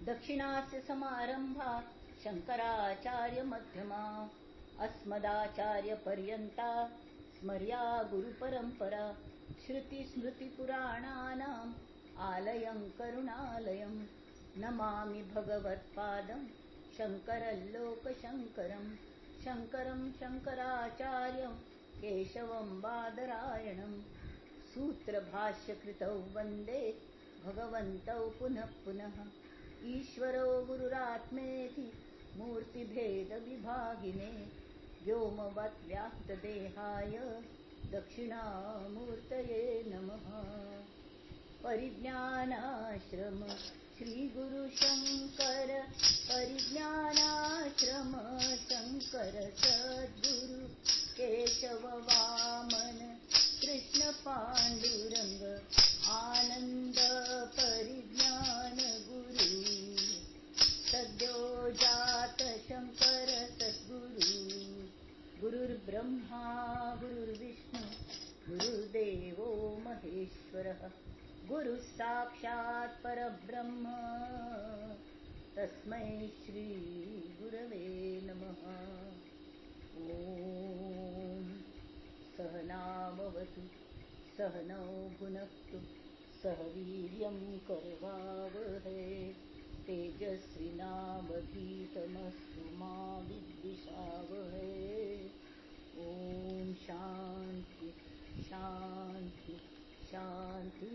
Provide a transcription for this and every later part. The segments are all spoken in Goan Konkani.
दक्षिणास्य समारंभा शंकराचार्य मध्यमा अस्मदाचार्य पर्यंता स्मर्या गुरुपरंपरा श्रुतिस्मृतिपुराणानाम् आलयं करुणालयं नमामि भगवत्पादं शंकरं लोकशंकरं शंकरं शंकराचार्यं केशवं बादरायणं सूत्रभाष्यकृतौ वन्दे भगवन्तौ पुनः पुनः। ईश्वरो गुरुरात्मेति मूर्तिभेदविभागिने व्योमवत् व्याप्तदेहाय दक्षिणामूर्तये नमः। परिज्ञानाश्रम श्री गुरु शंकर परिज्ञानाश्रम शंकर सद्गुरु केशव वामन कृष्ण पांडुरंग आनंद परिज्ञान गुरु सद्यो जात शंकर सद्गुरु। गुरुर्ब्रह्मा गुरुर्विष्णु गुरुर्देवो महेश्वरः गुरु साक्षात् परब्रह्म तस्मै श्री गुरवे नमः। ॐ सहनावतु सहनौ भुनक्तु सह वीर्यं करवावहै तेजस्विनावधीतमस्तु मा विद्विषावहै। ॐ शांति शांति शांती।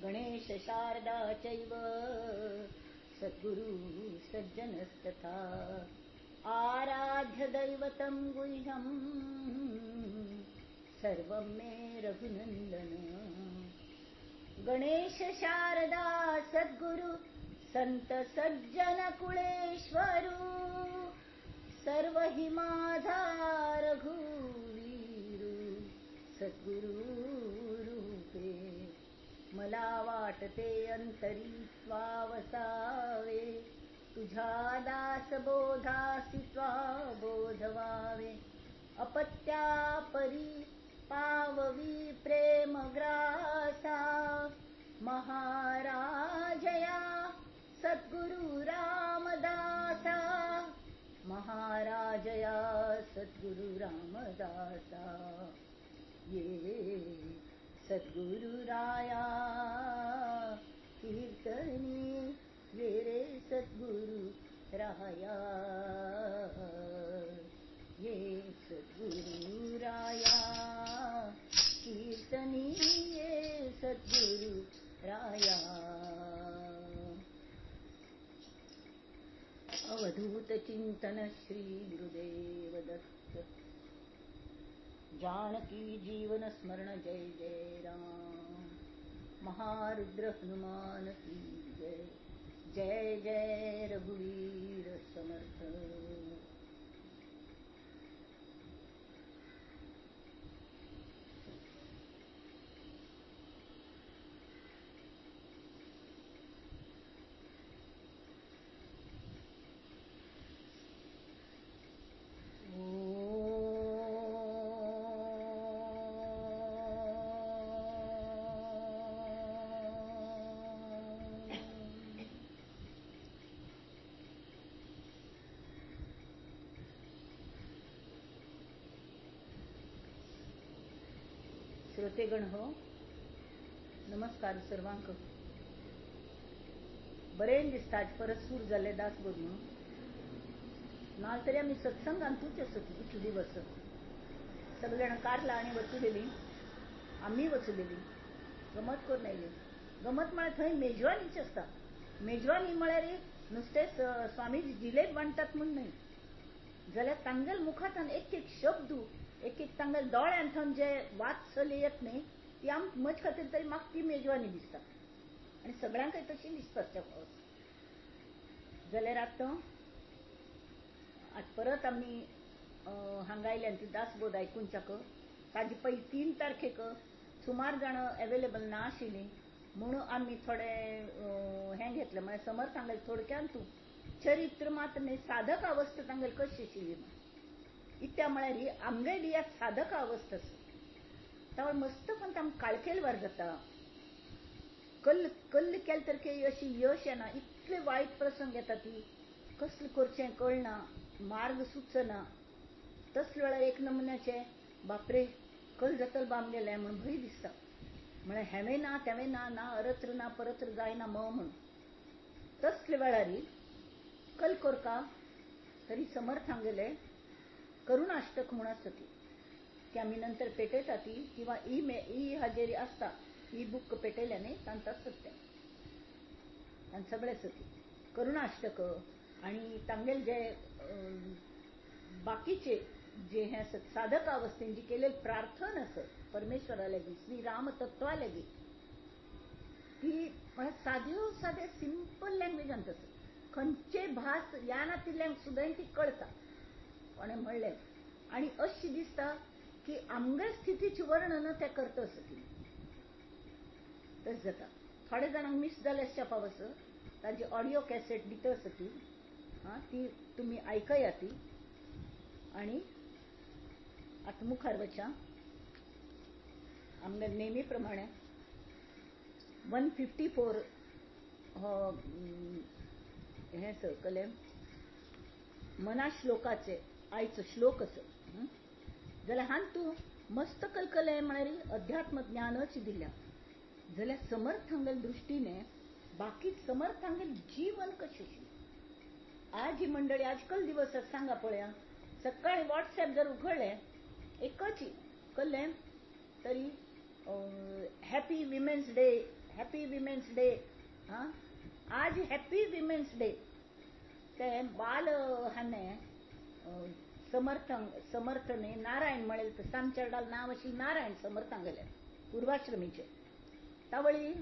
गणेश शारदा चैव सद्गुरु सज्जनस्तथा आराध्य दैवतं गुह्यं सर्वं मे रघुनंदन। गणेश शारदा सद्गुरु संत सज्जन कुळेश्वरू सर्व हि माझा रघुवीरू सद्गुरु रूपे। मला वाटते अंतरी त्वा वसावे तुझ्या दास बोधासी त्वा बोधवावे। अपत्या परी पाववी प्रेम ग्रासा महाराजया सद्गुरु रामदासा महाराजया सद्गुरु रामदासा। ये सद्गुरुराया कीर्तनी ये रे सद्गुरु राया ये सद्गुरुराया कीर्तनी ये सद्गुरु राया। अवधूत चिंतन श्री गुरुदेव दत्त। जानकी जीवन स्मरण जय जय राम। महारुद्र हनुमान की जय जय जय रघुवीर समर्थ। श्रोतेगण हो, नमस्कार सर्वांक। बरें दिसता आज परत सूर जाल्ले दासबोध म्हणून ना तरी आमी सत्संगांतूच आसत इतले दिवस सगळे जाण कारला आनी वचुलेली, आमी वचुलेली गमत करून आयली। गमत म्हळ्यार थंय मेजवानीच आसता। मेजवानी म्हळ्यार नुस्तें स्वामी जिलेब वांटतात म्हूण न्हय, जाल्यार तांगेल मुखांतल्यान एक एक शब्द एक एक तांगेल दोळ्यांतल्यान जे वात्सल्य येत न्ही ती आम म्हजे खातीर तरी म्हाका ती मेजवानी दिसता आनी सगळ्यांकय तशी दिसता त्या फावट। जाल्यार आतां आज परत आमी हांगा आयल्यान ती दासबोध आयकुंच्याक ताजी पयली 3 तारखेक सुमार जाण एवेलेबल ना आशिल्ली म्हणून आमी थोडे हें घेतलें म्हळ्यार समर्थ तांगेल थोडक्यान तूं चरित्र मात्र न्ही साधक अवस्था तांगेल कशी आशिल्ली इत्या म्हळ्यार ही आमगेली ह्या साधक अवस्था आसा। तावळ मस्त पण आमकां काळखेलवार जाता. कल्ल कल्ल केलें तर अशी यश येना, इतले वायट प्रसंग येता ती कसलें करचें कळना, मार्ग सुचना. तसले वेळार एक नमुन्याचें बापरे कल जातलो बा आमगेलें म्हूण भंय दिसता. म्हळ्यार हेंवें ना तेंवें ना, ना अरत्र ना परत्र जायना म म्हूण. तसले वेळार कल कोरका तरी समर्थांगेले करुणाष्टक म्हूण आसता ती, ती आमी नंतर पेटयता ती, किंवा ई हाजेरी आसता, ई बूक पेटयल्या न्ही तांकां आसता तें, आनी सगळें आसता ती करुणाष्टक. आनी तांगेले जे बाकीचे जे हे आसत साधक अवस्थेन जी केलेली प्रार्थना आसत परमेश्वरा लागीं, श्री राम तत्वा लागीं, ती म्हळ्यार साद्यो सादे सिंपल लँग्वेजांत आसत, खंयचे भास ह्या नातिल्ल्यांक सुद्दां ती कळटा कोणें म्हणलें. आनी अशी दिसता की आमगे स्थितीचें वर्णन तें करता आसता ती, तशें जाता. थोडे जाणांक मीस जालें आसच्या पावस ताजी ऑडियो कॅसेट दिता आसता ती, आं ती तुमी आयकया ती. आनी आतां मुखार वच्या आमगे नेहमी प्रमाणे 154 हो हें सकलें मना श्लोकाचे आयचो श्लोक असो. जाल्यार हांव तूं मस्त कलकलें म्हळ्यार अध्यात्म ज्ञानच दिल्या जाल्यार समर्थांगेल दृश्टीने बाकी समर्थांगेल जीवन कशें. आज ही मंडळी आजकाल दिवस सांगा पळया, सकाळी वॉट्सॅप जर उघडलें एकच कळ्ळें तरी happy women's day, happy women's day. हां आज हॅपी विमेन्स डे. ते बाल हाणे समर्थने नारायण म्हणेल तर सामचेरडाल नाव अशी नारायण समर्थांगेले पूर्वाश्रमीचे. तावळी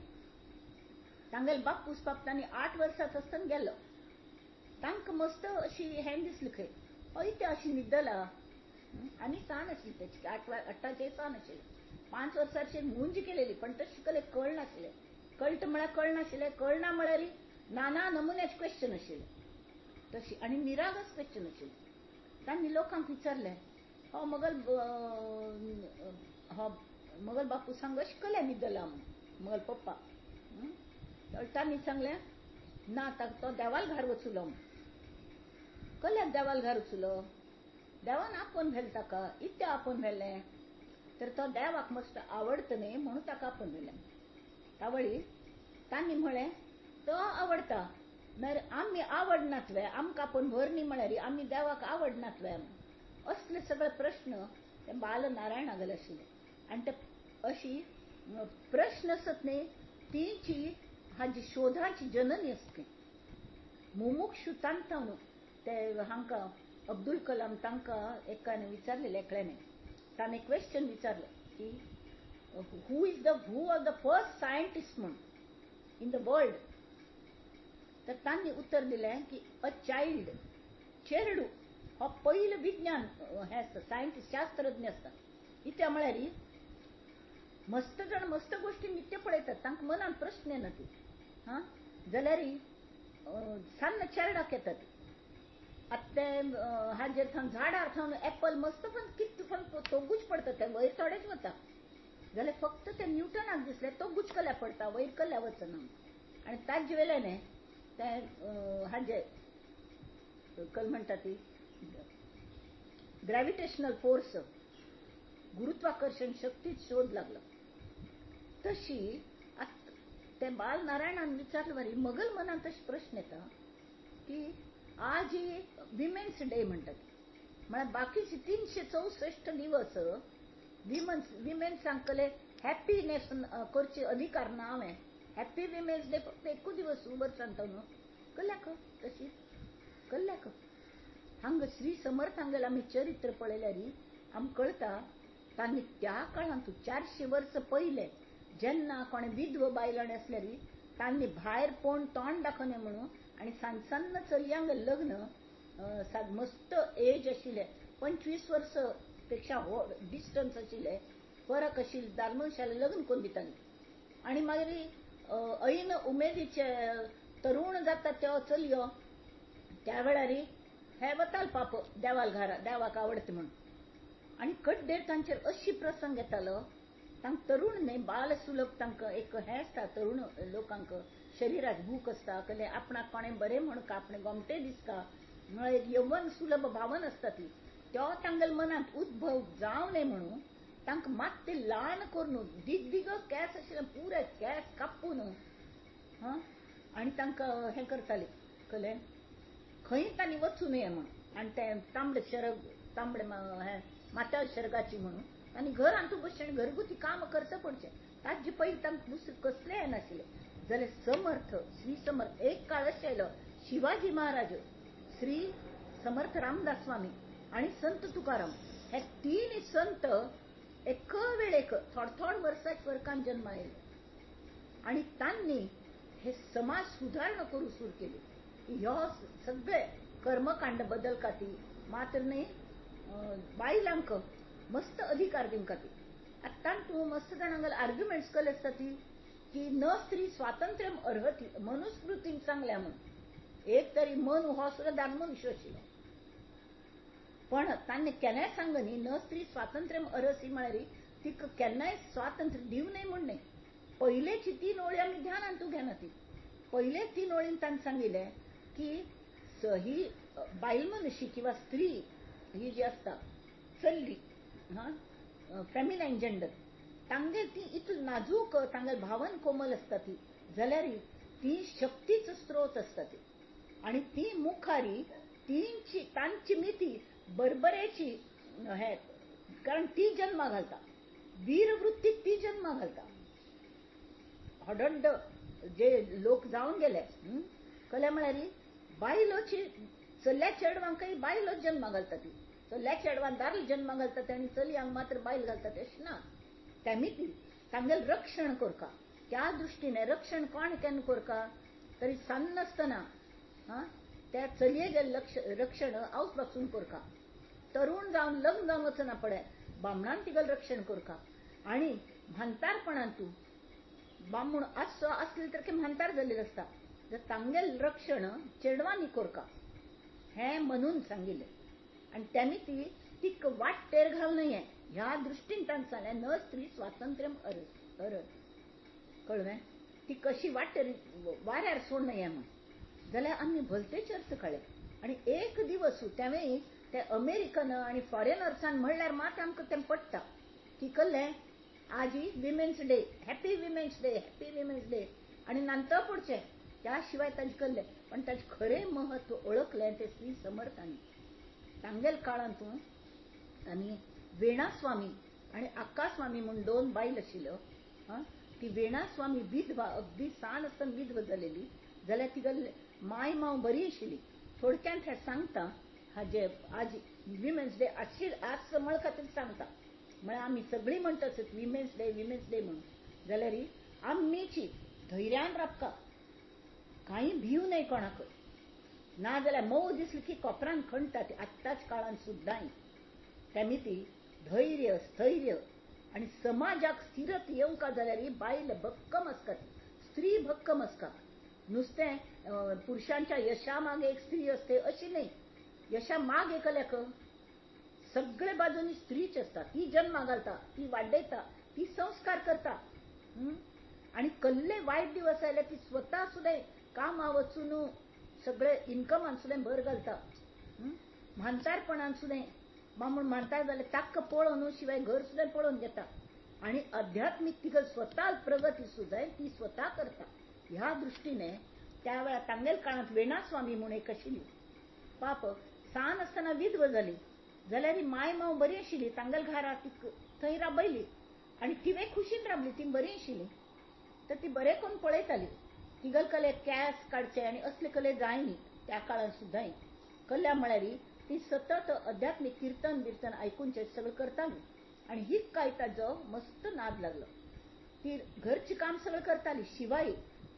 तांगेले बापूस बाप तांणी 8 वर्सांच आसतना गेलो. तांकां मस्त अशी हें दिसली खंय हय ते अशी न्हिदला आनी सान आशिल्ली तेची 8 सान आशिल्लें, 5 वर्सांचेर मुंज केलेली, पण तशें कले कळनाशिल्लें. कळटा म्हळ्यार कळनाशिल्लें, कळना म्हळ्यार नाना नमुन्याचे क्वेश्चन आशिल्ले तशी, आनी निरागस क्वेश्चन आशिल्लें. तांणी लोकांक विचारलें, हो मगल हो मगल बापू सांग अशें कले न्हिदला म्हूण मगल पप्पा. तांणी सांगलें ना तो देवाल घार वचुलो म्हूण. कल्याक देवाल घार वचुलो? देवान आपोवन व्हेलें ताका. इत्या आपोवन व्हेलें तर तो देवाक मस्त आवडत न्ही म्हणून ताका आपोवन व्हेलें. तावळी तांणी म्हळें तो आवडटा मागीर आमी आवडनात वे, आमकां आपोवन व्हर न्ही म्हळ्यार आमी देवाक आवडनात वे. असले सगळे प्रश्न ते बालनारायणागेले आशिल्ले. आनी ते अशी प्रश्न आसत न्ही तीची हाजी शोधाची जननी आसता. मुमुक्षु तांकां न्हू ते हांकां अब्दुल कलाम तांकां एकाने विचारलेलें, एकल्याने ताणें क्वेश्चन विचारलें की who are the first scientist म्हूण इन the world. तर तांणी उत्तर दिलें की अ चायल्ड, चेरडू हो पयलो विज्ञान हें आसता, सायंटिस्ट शास्त्रज्ञ आसता. इत्या म्हळ्यार मस्त जाण मस्त गोश्टी नित्य पळयतात, तांकां मनान प्रश्न येना ती. हां जाल्यार सान्न चेरडाक येतात. आतां ते हाजेर थावन झाडार थावन एप्पल मस्त पण कितले पण तोगूच पडटा, ते वयर थोडेच वता. जाल्यार फक्त ते न्यूटनाक दिसलें तो गुचकल्या पडटा, वयर कल्या वचना. आनी ताजे वेल्यान ते हाजे कल म्हणटा ती ग्रॅव्हिटेशनल फोर्स, गुरुत्वाकर्षण शक्तीच शोध लागलो. तशी आतां ते बालनारायणान विचारले वरी मगल मनांत तशे प्रश्न येता की आज विमेन्स डे म्हणटात, म्हळ्यार बाकीचे 364 दिवस विमेन्सांक कले हॅपीनेस करचे अधिकार ना हांवें. हॅपी विमेन्स डे फक्त एकूच दिवस वर्सांत न्हू, कल्याक तशी कल्याक. हांगा श्री समर्थांगेलें आमी चरित्र पळयल्यार आमकां कळटा तांणी त्या काळांत 400 वर्सां पयलें जेन्ना कोणें विधव बायलां आसल्यार तांणी भायर कोण तोंड दाखोवने म्हणून आनी सान सान्न चलयांक लग्न मस्त एज आशिल्लें, 25 वर्सां पेक्षा व्हड डिस्टन्स आशिल्लें, फरक आशिल्लें, दादले मनशालें लग्न करून दितालीं. आनी मागीर ऐन उमेदीचे तरुण जाता त्यो चलयो त्या वेळार हे वताल पाप देवाल घरा, देवाक आवडटा म्हणून. आनी कड्डेर तांचेर अशी प्रसंग येतालो तांकां तरुण न्हय, बालसुलभ तांकां एक हें आसता. तरुण लोकांक शरिराक भूक आसता, कसलें आपणाक कोणें बरें म्हणका, आपणें गोमटे दिसता म्हळ्यार एक यवन सुलभ भावन आसता ती. तो तांगेल्या मनांत उद्भव जावं नये म्हणून तांकां मात्ते ल्हान करून दिगदिग केंस आशिल्ले पुरे केंस कापून हां आनी तांकां हें करताले कलें खंय तांणी वचूं नये म्हणून. आनी तें तांबडे शरग, तांबडे हें माथ्या शरगाची म्हणून आनी घरांतू बसचें आनी घरगुती काम करचें पडचें. ताजे पयलीं तांकां दुसरें कसलें हें नाशिल्लें. जाल्यार समर्थ, श्री समर्थ एक काळ अशें आयलो, शिवाजी महाराज, श्री समर्थ रामदास स्वामी आनी संत तुकाराम हे तीन संत एक वेळेक थोड थोड वर्साच्या फरकान जन्मा आयले आनी तांणी हे समाज सुदारणा करूंक सुरू केली. ह्यो सगळे कर्मकांड बदल खातीर मात्र न्हय, बायलांक मस्त अधिकार दिवंक खातीर. आतां तूं मस्त जाणांक आर्ग्युमेंट्स केले आसता ती की न स्त्री स्वातंत्र्य अर्हती, मनुस्मृतीन सांगल्या म्हणून. एक तरी मन हो सुद्दां दानमनुष्य आशिल्लो, पण तांणी केन्नाय सांग न्ही न स्त्री स्वातंत्र्य अर्हसी म्हळ्यार तिका केन्नाय स्वातंत्र्य दिवं नये म्हूण न्हय. पयलेची तीन ओळी आमी ध्यानान तूं घेना ती. पयले तीन ओळीन तांणी सांगिल्लें की ही बायल मनुष्य किंवा स्त्री ही जी आसता चल्ली हां फेमिनायन जेंडर, तांगेर ती इतली नाजूक, तांगेर भावन कोमल आसता ती, जाल्यार ती शक्तीचो स्त्रोत आसता ती. आनी ती मुखारी तींची तांची मिती बरबरेची हे, कारण ती जन्मा घालता, वीरवृत्तीक ती जन्मा घालता. हडड्ड जे लोक जावन गेले कल्या म्हळ्यार बायलोची चल्या चेडवांकय बायलो जन्मा घालता ती. चल्या चेडवान दादले जन्मा घालतात आनी चलयांक मात्र बायल घालतात अशें ना. तेमी तांगेलें रक्षण करका, त्या दृश्टीने रक्षण कोण केन्ना करका तरी सान्न नासतना हां त्या चलयेगेलें रक्षण आवस पासून करका. तरुण जावन लग्न जावन वचना पडे, बामणान तिगेलें रक्षण करका. आनी म्हांतारपणान तूं बामूण आसचो आसले तर म्हांतार जाल्लें आसता, तर तांगेलें रक्षण चेडवांनी करका हें म्हणून सांगिल्लें. आनी तेमी ती तिका वाटेर घाल न्हय ह्या दृश्टीन तांणी सांगलें न स्त्री स्वातंत्र्य अर्हती. कळ्ळें? ती कशी वाटेर वाऱ्यार सोड न्हय म्हूण. जाल्यार आमी भलतेच अर्थ काडले. आनी एक दिवस तेंवें ते अमेरिकन आनी फॉरेनर्सान म्हणल्यार मात आमकां तें पडटा की कळ्ळें आजी women's day, happy women's day, happy women's day आनी नंतर पडचें. त्या शिवाय तांचें कळ्ळें. पण ताचें खरें महत्व ओळखलें तें श्री समर्थांनी. तांगेल काळांतू आनी वेणास्वामी आनी अक्कास्वामी म्हूण दोन बायल आशिल्ल्यो. हां, ती वेणास्वामी विधवा, अगदी सान आसतना विधवा जालेली, जाल्यार तिगेली माय माव बरी आशिल्ली. थोडक्यांत हें सांगता, हाजे आज विमेन्स डे आज म्हळ खातीर सांगता. म्हळ्यार आमी सगळीं म्हणटा आसत विमेन्स डे विमेन्स डे म्हणून, जाल्यार आमीची धैर्यान राबका, कांय भिवू नये कोणाक. ना जाल्यार मोव दिसली की कोपरान खणटा ती आत्ताच काळान सुद्दां. तेमी ती धैर्य स्थैर्य आनी समाजाक स्थिरत येवंका जाल्यार बायल भक्कम आसता, स्त्री भक्कम आसता. नुस्तें पुरुषांच्या यशा मागे एक स्त्री असते अशी न्हय, यशा मागे कल्याक सगळे बाजूनी स्त्रीच आसता. ती जन्मा घालता, ती वाडयता, ती संस्कार करता. आनी कसले वायट दिवस आयले ती स्वता सुद्दां कामा वचून सगळे इन्कमान सुद्दां भर घालता. म्हांतारपणान सुद्दां बामण म्हांतार जाल्यार ताक्क पळोवन शिवाय घर सुद्दां पळोवन घेता. आनी आध्यात्मीक तिका स्वता प्रगती सुद्दां ती स्वता करता. ह्या दृश्टीने त्या वेळार तांगेल काळांत वेणास्वामी म्हूण एक आशिल्ली पाप, सान आसतना विधवा जाली, जाल्यार माय माव बरी आशिल्ली, तांगेल घरा ती थंय राबयली आनी तिवें खुशीन राबली, ती बरी आशिल्ली. तर ती बरें करून पळयताली, तिगल कले केंस काडचे आनी असले कले जाय न्ही त्या काळान सुद्दां. कल्या म्हळ्यार ती सतत अध्यात्मीक किर्तन बिर्तन आयकूनचें सगळें करताली आनी हीच काय ताजो मस्त नाद लागलो. ती घरचें काम सगळें करताली, शिवाय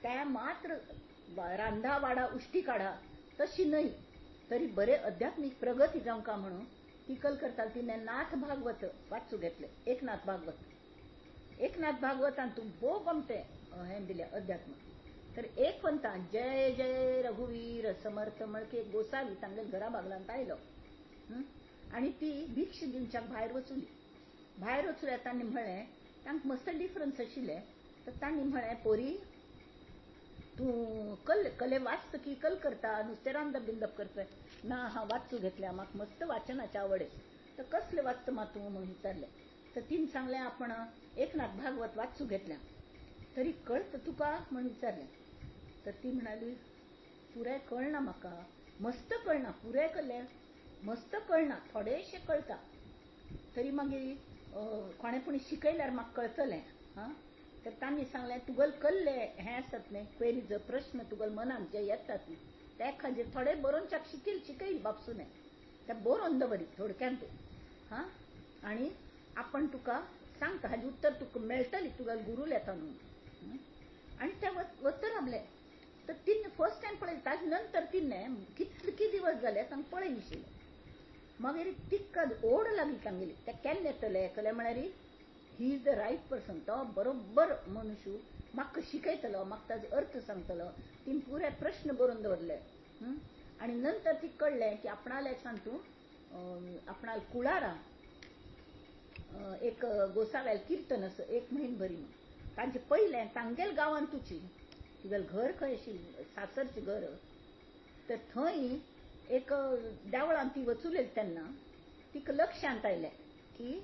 त्या मात्र रांदा वाडा उश्टी काडा तशी न्हय, तरी बरे आध्यात्मीक प्रगती जावंका म्हणून ती कल करताली. तिणें नाथ भागवत वाचूं घेतलें, एकनाथ भागवत. एकनाथ भागवतान तूं भोव गोमतें हें दिलें अध्यात्म. तर एक म्हणटा जय जय रघुवीर समर्थ म्हणके एक गोसावी तांगेल्या घरा बागलांत आयलो आनी ती भिक्ष दिवच्याक भायर वचुली. भायर वचुल्या तांणी म्हळें तांकां मस्त डिफरन्स आशिल्ले. तर तांणी म्हळें, पोरी तूं कल कले वाचत की कल करता, नुस्तें रांदप बिंदप करता? ना, हांव वाचू घेतल्या, म्हाका मस्त वाचनाची आवड. तर कसले वाचता मा तूं म्हणून विचारलें. तर तीन सांगलें, आपण एकनाथ भागवत वाचू घेतल्या. तरी कळत तुका म्हणून विचारलें. तर ती म्हणाली, पुराय कळना म्हाका, मस्त कळना, पुराय कळ्ळें मस्त कळना, थोडेशें कळटा. तरी मागीर कोणें पूण शिकयल्यार म्हाका कळतलें. हां, तर तांणी सांगलें, तुगल कल्ले हें आसत न्ही, क्वेरीज प्रश्न तुगल मनांत जे येतात न्ही त्या खातीर थोडे बरोवच्याक शिकयल बापसूने, त्या बरोवन दवरी थोडक्यान तूं. हां, आनी आपण तुका सांगता हाजें उत्तर तुका मेळटली तुगेल गुरूल येता न्हू. आनी ते वतर रावले. तर तिने फर्स्ट टायम पळयलें, ताजे नंतर तिने कितले दिवस जाले तांकां पळय नाशिल्लें. मागीर तिका ओड लागली तांगेली, ते केन्ना येतले कले म्हळ्यार he is the right person, तो बरोबर मनुष्य म्हाका शिकयतलो, म्हाका ताजो अर्थ सांगतलो. तिने पुरे प्रश्न बरोवन दवरले. आनी नंतर ती कळ्ळें की आपणाल्या तूं आपणाल कुळारा एक गोसाव्याल कीर्तन असं एक म्हयन भरी म्हण तांचे पयलें तांगेल गांवान तुची तुगेल घर खंय आशिल्लें, सासरचें घर, तर थंय एक देवळान ती वचुलेली तेन्ना तिका लक्षांत आयलें की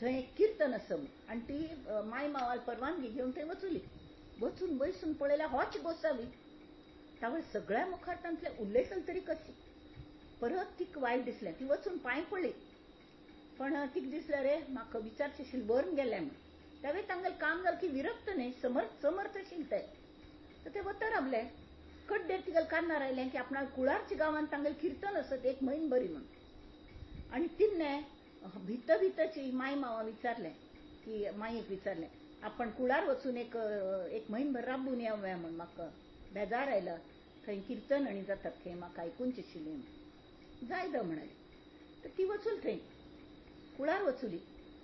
थंय एक कीर्तन आसा आनी ती माय मावाल परवानगी घेवन थंय वचुली. वचून बैसून पळयल्यार होच गोसावी. तावळ सगळ्या मुखार तांतलें उलयतलें तरी कशी. परत तिका वायट दिसलें, ती वचून पांय पडली. पण तिका दिसलें रे म्हाका विचारचें आशिल्लें बरोवन गेलें म्हण. त्यावेळी तांगेलें काम जालें की विरक्त न्ही, समर्थ समर्थ आशिल्लें ते. तर ते वता रावले. कड्डेर तिगेल कानार आयलें की आपणाक कुळारच्या गांवांत तांगेलें कीर्तन आसत एक म्हयन बरी म्हण. आनी तिन्ने भितर भितरची माय मावा विचारलें की मायेक विचारलें, आपण कुळार वचून एक एक म्हयनभर राबून येवया म्हण, म्हाका बेजार आयला थंय कीर्तन आनी जातात थंय म्हाका आयकूनचें आशिल्लें म्हण. जाय the म्हणाली. तर ती वचून थंय कुळार वचुली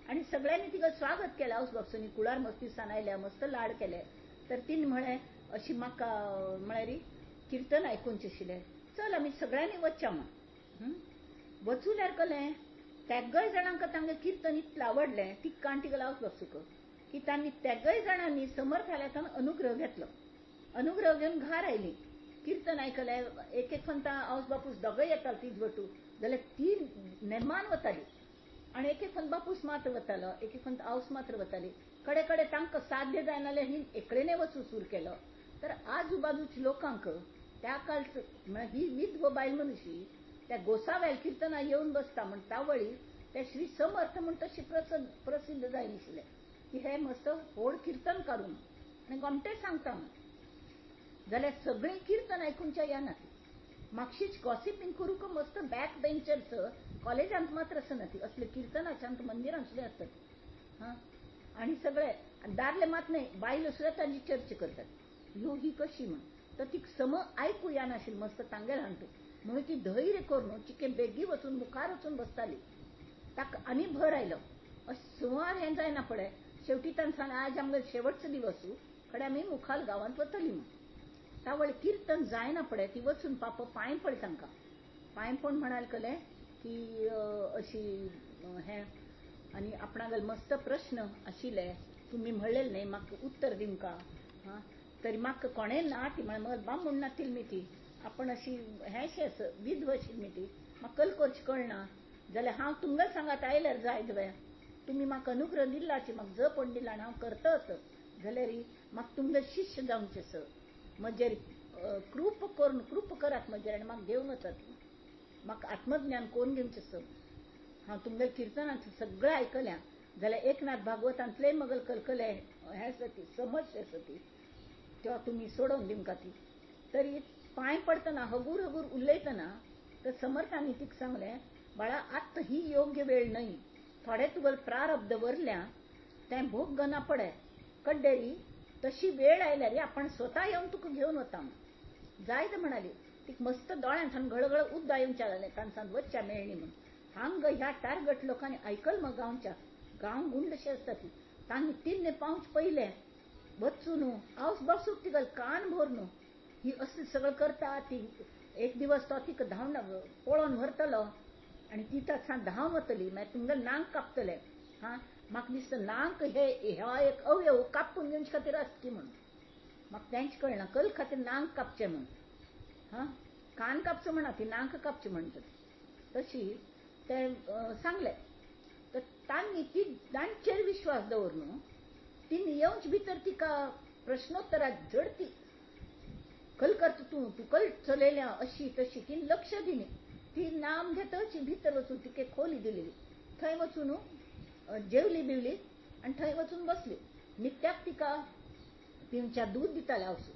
आनी सगळ्यांनी तिका स्वागत केलें. हांवच बापसूनी कुळार मस्त दिसान आयल्या, मस्त लाड केले. तर तिने म्हळें, अशी म्हाका म्हळ्यार कीर्तन आयकूनचें आशिल्लें, चल आमी सगळ्यांनी वचया म्हण. वचुल्यार कलें तेगय जाणांक तांगें कीर्तन इतलें आवडलें, ती कांटी लावच बापसूक की तांणी तेगय जाणांनी समर्थाल्यान अनुग्रह घेतलो. अनुग्रह घेवन घार आयली, कीर्तन आयकलें. एक एक फंता हांवस बापूस दोगय येतालो तीच वटू जाल्यार ती नेमान वताली आनी एक एक फंत बापूस मात्र वतालो, एक एक फंत आवस मात्र वताली. कडे कडे तांकां साध्य जायना ही एकडेने वचूं सूर केलो. तर आजूबाजूच्या लोकांक त्या काळ ही विधव बायल मनुशी त्या गोसाव्याल कीर्तना येवन बसता म्हण तावळी ते श्री समर्थ म्हण तशी प्रसिद्ध जाय नाशिल्ले की हे मस्त व्हड कीर्तन काडून आनी गोमटें सांगता म्हण. जाल्यार सगळीं कीर्तन आयकुच्या येना ती मागशीच गॉसिपींग करूंक मस्त बॅक बेंचर्स कॉलेजांत मात्र आसना ती, असले कीर्तनाच्या मंदिरांत सुद्दां आसतात. हां, आनी सगळे दादले मात न्हय, बायलो सुद्दां तांची चर्चा करतात ह्यो ही कशी म्हण. तर ती सम आयकू येनाशिल्लें मस्त तांगेल हाणटू म्हणून ती धैर्य करून चिके बेगी वचून मुखार वचून बसताली. ताका आनी भर आयलो. अशें सुमार हें जायना पळय. शेवटी ताणें सांगलें, आज आमगेलो शेवटचो दिवस, खडे आमी मुखार गांवांत वतली म्हण. तावळ कीर्तन जायना पळय ती वचून पाप पांय पड तांकां. पांय पड म्हणाल कलें की अशी हें आनी आपणागेले मस्त प्रश्न आशिल्ले, तुमी म्हणलेले न्हय म्हाका उत्तर दिवंका. हां, तरी म्हाका कोणें ना ती म्हळ्यार मग बामूण नातील मी ती, आपण अशी हेंशें आसा विधव आशिल्ली मी ती, म्हाका कल करचें कळना जाल्यार हांव तुमकां सांगात आयल्यार जाय जाल्यार तुमी म्हाका अनुग्रह दिलाची, म्हाका जपण दिला आनी हांव करतच जाल्यार म्हाका तुमकां शिष्य जावचें आसा, म्हजेर कृप करून कृप करात म्हजेर आनी म्हाका घेवन वचात, म्हाका आत्मज्ञान कोण घेवचें आसा. हांव तुमगेल्या कीर्तनांत सगळें आयकल्या जाल्यार एकनाथ भागवतांतलेय मगल कलकले हें आसा ती समस्या आसा ती तेव्हा तुमी सोडोवन दिवंका ती. तरी पांय पडटना हगूर हगूर उलयतना तर समर्थांनी तिका सांगलें, बाळा आत्तां ही योग्य वेळ न्हय, थोडे तुगेले प्रारब्ध वरल्या तें भोग गना पडे कड्डेरी, तशी वेळ आयल्यार आपण स्वता येवन तुका घेवन वता म्हण. जायत म्हणाली. तिका मस्त दोळ्यांत घळघळ उद्दा येवच्या जालें तांचांत वच्च्या मेळणी म्हण. हांग ह्या टार्गट लोकांनी आयकल मग गांवच्या गांव गुंडशे आसता ती, तांणी तीन पावच पयले वचू न्हू आवस बसूक तिगल कान भर न्हू ही असली सगळं करता ती. एक दिवस तो तिका धांवन पळोवन व्हरतलो आनी ती तांचां धांव वतली, मागीर तुमगेलें नांग कापतले. हां, म्हाका दिसता नाक हे ह्या एक अवयव कापून घेवचे खातीर आसता की म्हणून. म्हाका तेंच कळना कल खातीर नाक कापचें म्हणून. हां, कान कापचो म्हणा, ती नाक कापची म्हणटात. तशी ते सांगले. तर तांणी ती तांचेर विश्वास दवर न्हू, तिने येवच भितर तिका प्रश्नोत्तरात झडती, कल करता तूं, तूं कल चलयल्या अशी तशी, तिने लक्ष दिलें. ती नाम घेतच भितर वचून तिके खोली दिलेली, थंय वचून जेवली बिवली आनी थंय वचून बसली. नित्याक तिका पिवच्या दूद दिताले आवसू.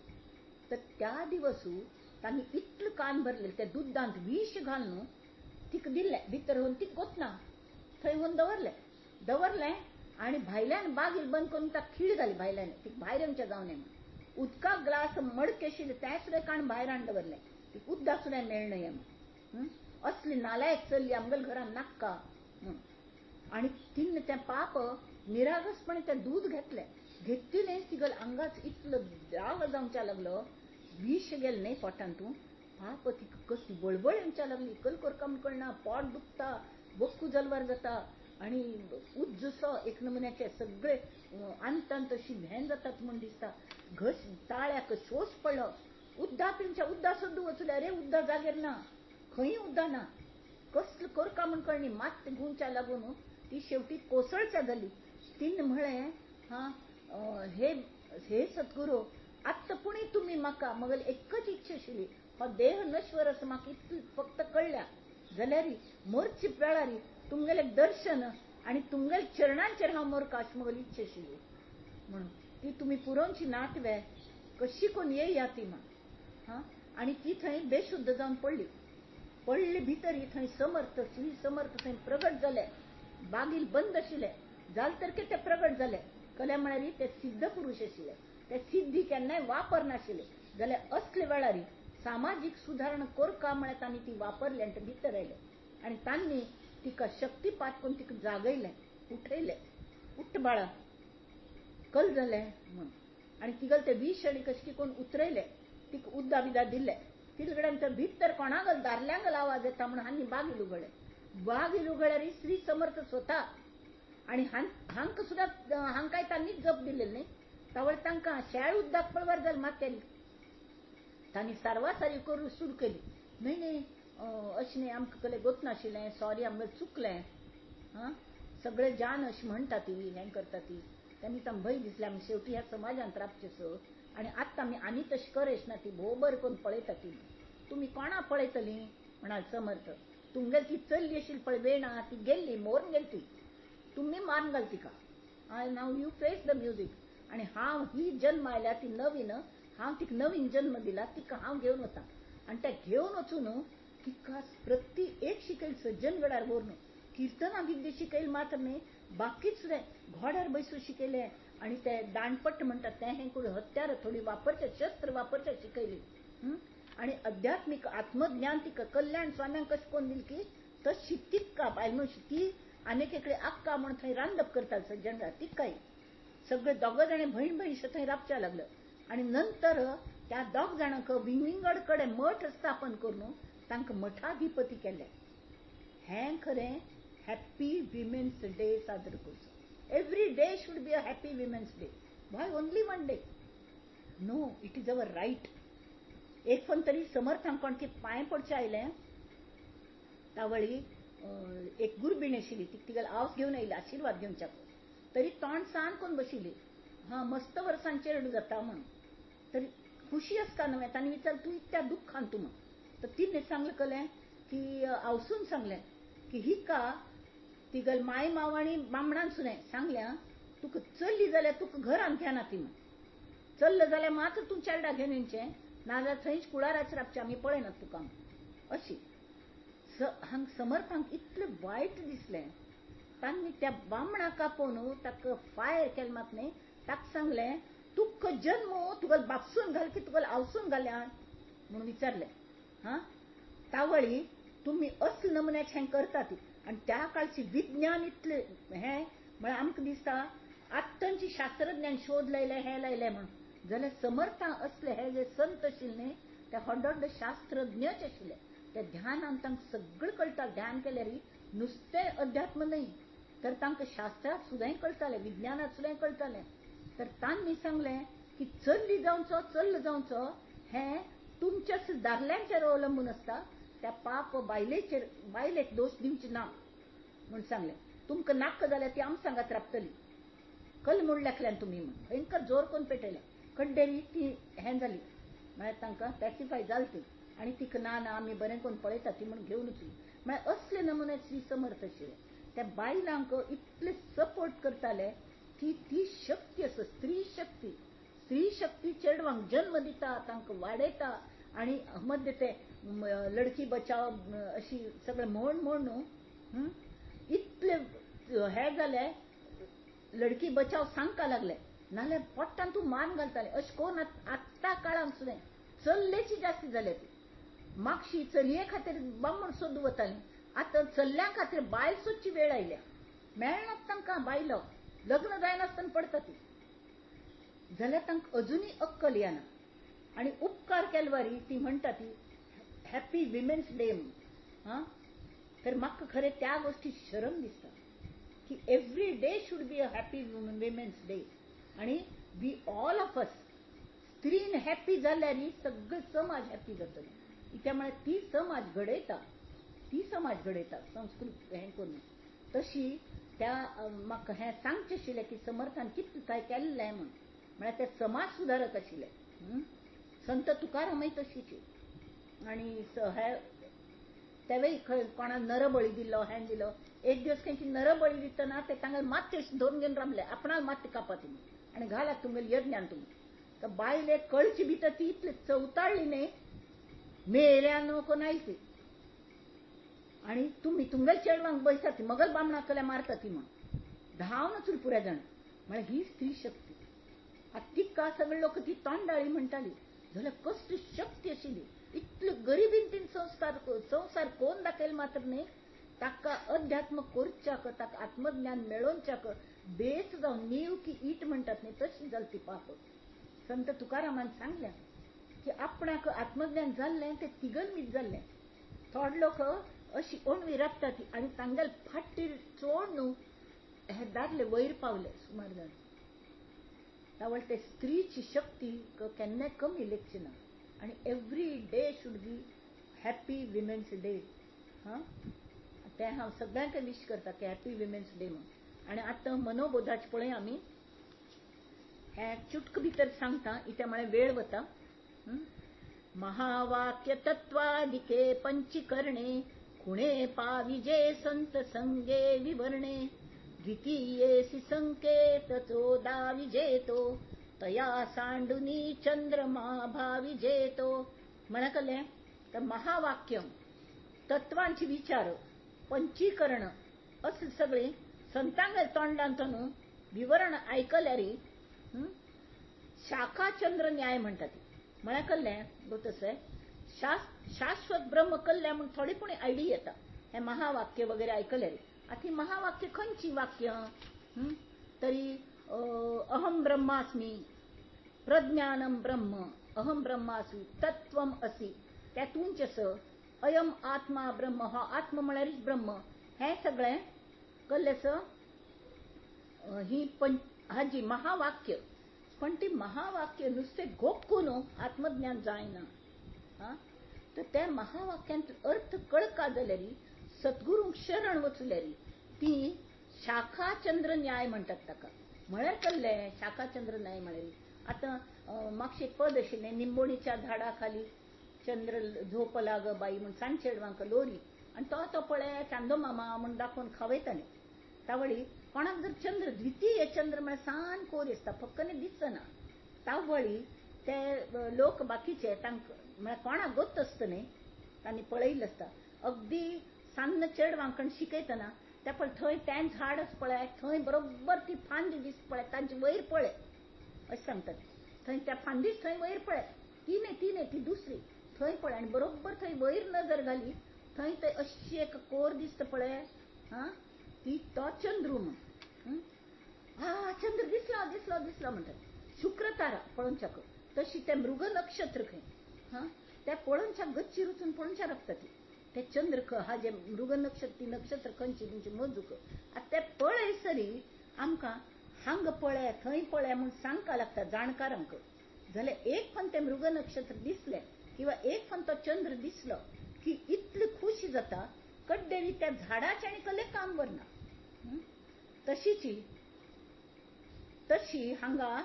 तर त्या दिवसू तांणी इतलें कान भरलें, त्या दुदांत विष घालून तिका दिल्लें. भितर होवन तिका गोतना थंय होवन दवरलें. दवरलें आनी भायल्यान बागील बंद करून ताका खीळ घाली भायल्यान, तिका भायर येवचें जावं नये म्हणून. उदका ग्लास मडके आशिल्लें तें सुद्दां काण भायर हाडून दवरलें, तिका उदक सुद्दां मेळना म्हणून. असली नालायक चल्ली आमगेल्या घरान नाक्का म्हणून. आनी तिने तें पाप निरागसपणे तें दूद घेतलें. घेतलें तिगेल्या आंगाच इतलो द्राव जावच्या लागलो, विष गेलें न्हय पोटांत. तूं पाप तिका कसली बळबळ येवच्या लागली, कल करका म्हूण कळना, पोट दुखता, बक्कू जलवार जाता आनी उज्जसो एक नमुन्याचे सगळे अंतान तशी भेन जातात म्हूण दिसता. घस ताळ्याक शोस पडलो. उद्दा पिवच्या उद्दा सुद्दां वचले, अरे उद्दा जागेर ना, खंय उद्दा ना, कसलं करका म्हूण कळनी. मात गुंच्या लागून ती शेवटी कोसळच्या जाली. तिने म्हळें, हां हे हे सद्गुरू, आत्तां पुणी तुमी म्हाका मगेली एकच इच्छा आशिल्ली, हो देह नश्वर असो म्हाका इतलें फक्त कळ्ळ्या जाल्यार मरचे वेळार तुमगेलें दर्शन आनी तुमगेल्या चरणांचेर हांव मरका अशी म्हगेली इच्छा आशिल्ली म्हणून ती तुमी पुरोवची नात वे, कशी कोण येया ती म्हण. हां, आनी ती थंय बेशुद्ध जावन पडली. पडली भितर थंय समर्थ श्री समर्थ थंय प्रगट जाले. बागील बंद आशिल्ले जाल तर ते प्रगट जाले. कल्या म्हळ्यार ते सिद्ध पुरुष आशिल्ले, ते सिद्धी केन्नाय वापरनाशिल्ले. जाल्यार असले वेळार सामाजीक सुदारणा करका म्हळ्यार तांणी ती वापरली आनी ते भितर आयले आनी तांणी तिका शक्तीपात करून तिका जागयलें, उठयलें. उठ बाळा, कल जालें म्हूण. आनी तिगेलें ते विष आनी कशें करून उतरयलें, तिका उद्दा बिदा दिलें. तिले कडेन तर भितर कोणागल दारल्यांगल आवाज येता म्हणून हांणी बागील उगडलें. बागील उगडल्यार श्री समर्थ स्वता आनी हांकां सुद्दां हांकांय तांणीच जप दिलें न्ही. तावळ तांकां शेळ उद्दाक पळवार जालें मात्याली. तांणी सारवासारी करून सुरू केली. न्हय न्हय अशें न्हय, आमकां कले गोतनाशिल्लें, सॉरी आमगेलें चुकलें, हां सगळे जान अशें म्हणटा ती, हें करता ती. तांणी तांकां भंय दिसलें आमी शेवटी ह्या समाजांत राबचें सो आनी आत्तां आमी आनी तशें करेश ना, ती भोव बरें करून पळयता ती. तुमी कोणा पळयतलीं म्हणाल समर्थ, तुमगेली ती चल्ली आशिल्ली पळय वेणा, ती गेल्ली मोरून गेली ती, तुमी मारून घाल तिका. I now you face the music. आनी हांव ही जन्म आयल्या ती नवीन, हांव तिका नवीन जन्म दिला, तिका हांव घेवन वता. आनी त्या घेवन वचून तिका प्रति एक शिकयल सज्जनगडार व्हरून किर्तनां बिद्दे शिकयल मात्र न्हय, बाकीच सुद्दां घोड्यार बैसून शिकयलें. आनी ते दांडपट्ट म्हणटात तें हें करून हत्यार थोडी वापरचे, शस्त्र वापरचे शिकयली. आनी अध्यात्मीक आत्मज्ञान तिका कल्याण स्वाम्यांक कशें करून दिली की तशी तिका बायल मनीस ती आनीक एकले आक्का म्हूण थंय रांदप करताली सज्जनगडार, तिकाय सगळे दोग जाणां भयण भयण थंय राबच्या लागलो. आनी नंतर त्या दोग जाणांक विंगविंगड कडेन मठ स्थापन करून तांकां मठाधिपती केले. हें खरें हॅप्पी विमेन्स डे साजरो करचो. Every day should be a happy women's day. Why only one day? No, it is our right. एक पण तरी समर्थांक कोण की पांय पडचे आयलें तावळी एक गुरबीण आशिल्ली, ती तिगेलो आवस घेवन आयली आशिर्वाद घेवच्याक, तरी तोंड सान करून बशिल्ली, हां मस्त वर्सान चेरडू जाता म्हणून. तरी खुशी आसता न्हय, तांणी विचारलें तूं इतल्या दुख्खान तूं म्हण. तर तिणें सांगलें कलें की आवसून सांगलें की हिका तिगेल माय माव आनी बामणान सुद्दां सांगल्या तुका चल्ली जाल्यार तुका घरान घेना ती म्हण, चल्ल जाल्यार मात्र तूं चेरडा घेवन येवचें, नाजाल्यार थंयच कुळाराच राबचें, आमी पळयनात तुका अशी. हांग समर्थांक इतलें वायट दिसलें, तांणी त्या बामणाक आपोवन ताका फायर केलें मात न्हय, ताका सांगलें तुका जन्म तुका बापसून घाल की तुका आवसून घाल्या म्हणून विचारलें. हां तावळी तुमी असले नमुन्याचें हें करतात. आनी त्या काळचें विज्ञान इतलें हें म्हळ्यार आमकां दिसता आत्तांची शास्त्रज्ञान शोध लायले हें लायलें म्हणून, जाल्यार समर्थां असले हे जे संत आशिल्ले न्हय ते व्हड व्हड शास्त्रज्ञच आशिल्ले. ते ध्यानान तांकां सगळें कळटा. ध्यान केल्यार नुस्तें अध्यात्म न्हय, तर तांकां शास्त्रांत सुद्दां कळटालें, विज्ञानांत सुद्दां कळटालें. तर तांणी सांगलें की चल्ली जावचो चल्ल जावचो हें तुमच्याच दादल्यांचेर अवलंबून आसता, त्या पाप बायलेचेर, बायलेक दोश दिवचे ना म्हूण सांगलें. तुमकां नाका जाल्यार ती आम सांगात राबतली, कल म्हूण लेखल्यान तुमी म्हूण भयंकर जोर करून पेटयलें. कड्डेरी ती हें जाली, म्हळ्यार तांकां पॅसिफाय जाली ती, आनी तिका ना ना आमी बरें करून पळयता ती म्हूण घेवन वचली. म्हळ्यार असले नमुने श्री समर्थ आशिल्ले. त्या बायलांक इतले सपोर्ट करताले की ती शक्ती आसा, स्त्री शक्ती. स्त्री शक्ती चेडवांक जन्म दिता, तांकां वाडयता, आनी मध्य ते लडकी बचाव अशी सगळें म्हण म्हण न्हू इतले हे जाले, लडकी बचाव सांगका लागले, नाल्यार पोट्टान तूं मान घालताले. अशें कोण आत्तां काळांत सुद्दां चल्लेची जास्ती जाल्या ती. मागशी चलये खातीर बामण सोदू वताली, आतां चल्ल्यां खातीर बायल सोदची वेळ आयल्या. मेळनात तांकां बायलो, लग्न जायनासतना पडटा ती. जाल्यार तांकां अजुनूय अक्कल येना. आनी उपकार केलवारी ती म्हणटा ती हॅपी विमेन्स डे म्हूण. हां, तर म्हाका खरें त्या गोश्टी शरम दिसता की every day should be a happy women's day. आनी we all of us स्त्रीन happy जाल्यार सगळो समाज हॅपी जातलो. कित्याक म्हळ्यार ती समाज घडयता, ती समाज घडयता संस्कृत हें करून. तशी त्या म्हाका हें सांगचें आशिल्लें की समर्थान कितें काय केल्लें म्हूण, म्हळ्यार ते समाज सुदारक आशिल्ले. संत तुकारामय तशीच. आनी हे तेवय खंय कोणा नरबळी दिलो, हें दिलो. एक दिवस खंयची नरबळी दितना ते तांगेले मात्शे धरून घेवन रावले, आपणाक मात्शे कापा तुमी आनी घालात तुमगेले यज्ञान तुमी. तर बायले कळची भितर ती इतली चवताळ्ळी न्ही, मेल्यान कोण आयली ती, आनी तुमी तुमगेले चेडवांक बैसात ती मगल बामणाक कल्या मारता ती म्हूण धांवन वचून पुराय जाण. म्हळ्यार ही स्त्री शक्ती. आतां तिका सगळे लोक ती तोंडाळी म्हणटाली, जाल्यार कसली शक्ती आशिल्ली. इतले गरिबीन तीन संस्कार संवसार कोण दाखयल मात्र न्ही, ताका अध्यात्म करच्याक, ताका आत्मज्ञान मेळोवच्याक बेस जावन नीव की it म्हणटात न्ही तशी जाली ती पाप. संत तुकारामान सांगलें की आपणाक आत्मज्ञान जाल्लें तें तिगलमीत जाल्लें. थोडे लोक अशी ओणवी राबता ती आनी तांगेले फाटीर चोड न्हू हे दादले वयर पावले सुमार जाण. तावळ ते स्त्रीची शक्ती केन्नाय कमी लेखची ना. आनी every day should be happy women's day. हां, तें हांव सगळ्यांक विश करता की हॅपी विमेन्स डे म्हूण. आनी आतां मनोबोधाचें पळय आमी हें चुटक भितर सांगता, इत्या म्हळ्यार वेळ वता. महावाक्य तत्वादिके पंचीकरणे खुणे पाविजे संत संगे विवरणे द्वितीयेसी संकेत चोदा विजेतो तया सांडुनी चंद्रमा भाविजेतो. म्हणा कल्लें तर महावाक्य तत्वांचे विचार पंचीकरण असले सगळे संतांगेल्या तोंडांत न्हू विवरण आयकल्यार शाखाचंद्र न्याय म्हणटा ती. म्हळ्यार कल्लें तशें शाश्वत ब्रह्म कल्ल्या म्हूण थोडी पूण आयडिया येता हें महावाक्य वगैरे आयकल्यार. आतां ही महावाक्य खंयची वाक्य तरी अहम ब्रह्मास्मी, प्रज्ञानम ब्रह्म, अहम ब्रह्मास्मी, तत्वम असि, त्यातूंच स अयम आत्मा ब्रह्म, हो आत्म म्हळ्यारूच ब्रह्म, हें सगळें कल्लें स ही हाजी महावाक्य. पण ती महावाक्य नुस्तें गोक्कू न्हू आत्मज्ञान जायना. आं, तर त्या महावाक्यांत अर्थ कळका जाल्यार सद्गुरूंक शरण वचल्यार ती शाखाचंद्र न्याय म्हणटात ताका. म्हळ्यार कल्लें शाखाचंद्र न्याय म्हळ्यार आतां मागशें एक पद आशिल्लें, निंबोणीच्या झाडा खाली चंद्र झोप लाग बाई म्हूण सांज चेडवांक लोरी, आनी तो तो पळय चांदो मामा म्हूण दाखोवन खावयताले. तावळी कोणाक जर चंद्र द्वितीय चंद्र म्हळ्यार सान कोर आसता, फक्कने दिसना. तावळी ते लोक बाकीचे तांकां म्हळ्यार कोणाक गोत आसता न्ही, तांणी पळयल्लें आसता. अगदी सान्न चेडवांकण शिकयतना त्या पळय थंय तें झाड आसा पळय थंय बरोबर ती फांदी दिसता पळय तांचे वयर पळय अशें सांगतात. थंय त्या फांदीच थंय वयर पळय, ती न्ही ती न्ही ती दुसरी, थंय पळय आनी बरोबर थंय वयर नजर घाली थंय थंय अशी एक कोर दिसता पळय, हां ती तो चंद्रू म्हूण. हा चंद्र दिसलो दिसलो दिसलो म्हणटात. शुक्रतारा पळोवच्याक तशी तें मृग नक्षत्र खंय, हां त्या पळोवच्या गच्चीर वचून पळोवच्या राबता ती. ते चंद्र हा जे मृग नक्षत्र ती नक्षत्र खंयची तुमची मोजूक आतां ते पळयसरी आमकां हांग पळय थंय पळय म्हूण सांगपा लागता जाणकारांक. जाल्यार एक पण ते मृग नक्षत्र दिसलें किंवा एक पण तो चंद्र दिसलो की इतली खुशी जाता कड्डेरी त्या झाडाचे आनी कसलें काम व्हरना. तशीची तशी हांगा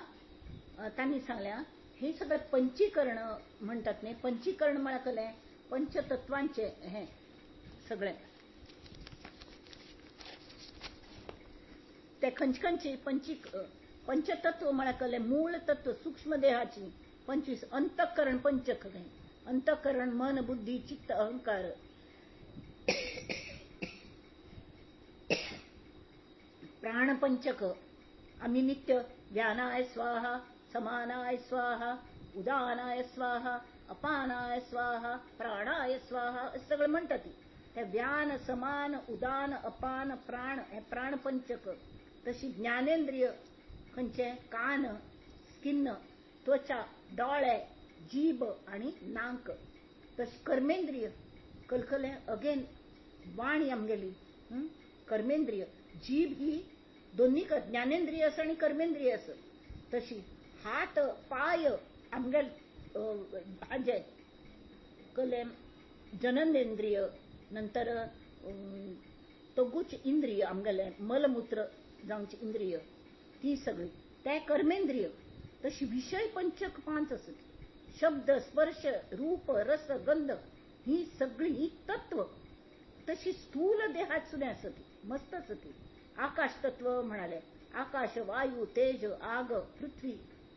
तांणी सांगल्या हे सगळें पंचीकरण म्हणटात न्ही, पंचीकरण म्हळ्यार कसलें पंचतत्वांचे हें सगळें ते खंयचे खंयचे पंचतत्व म्हळ्यार कसलें मूळ तत्व सूक्ष्म देहाची 25 अंतःकरण पंचक अंतःकरण मन बुद्धी चित्त अहंकार प्राणपंचक. आम्ही नित्य व्यानाय स्वाहा समानाय स्वाहा उदानाय स्वाहा अपानाय स्वाहा प्राणाय स्वाहा अशें सगळें म्हणटात. ते व्यान समान उदान अपान प्राण हे प्राणपंचक. तशी ज्ञानेंद्रिय खंयचे कान स्किन त्वचा डोळे जीभ आणि नाक. तशी कर्मेंद्रिय कलकले अगेन वाणी आमगेली कर्मेंद्रिय जीभ ही दोन्ही ज्ञानेंद्रिय आसा आणि कर्मेंद्रिय आसा. तशी हात पाय आमगेल हाजे कले जननेंद्रिय नंतर तोगूच इंद्रिय आमगेले मलमूत्र जावचे इंद्रिय ती सगळी ते कर्मेंद्रिय. तशी विषय पंचक 5 आसत शब्द स्पर्श रूप रस गंध ही सगळी ही तत्व. तशी स्थूल देहात सुद्धा आसत मस्त आसत. आकाश तत्व म्हणाले आकाश वायू तेज आग पृथ्वी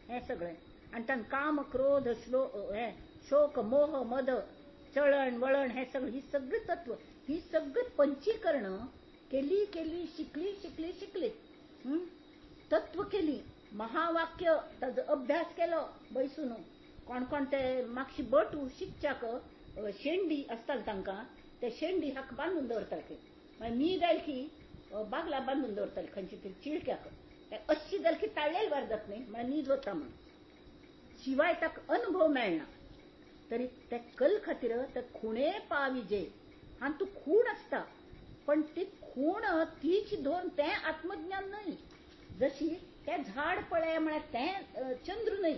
हे सगळें. आनी तांकां काम क्रोध श्लो हे शोक मोह मद चळण वळण हे सगळं ही सगळी तत्व ही सगळी पंचीकरण केली केली शिकली शिकली शिकली तत्व केली महावाक्य ताजो अभ्यास केलो बैसून. कोण कोण ते मागशी बटू शिकच्याक शेंडी आसताले तांकां ते शेंडी हाका बांदून दवरताले. मागीर मी जायल की बागला बांदून दवरताले खंयची तरी चिळक्याक ते अशी जाल की ताळ्याल वार जात न्ही म्हळ्यार न्हीद वता म्हणून. शिवाय ताका अनुभव मेळना तरी ते कल खातीर ते खुणे पाविजे. आनी तूं खूण आसता पण ती खूण तीच धरून तें आत्मज्ञान न्हय. जशी तें झाड पळय म्हळ्यार तें चंद्र न्हय.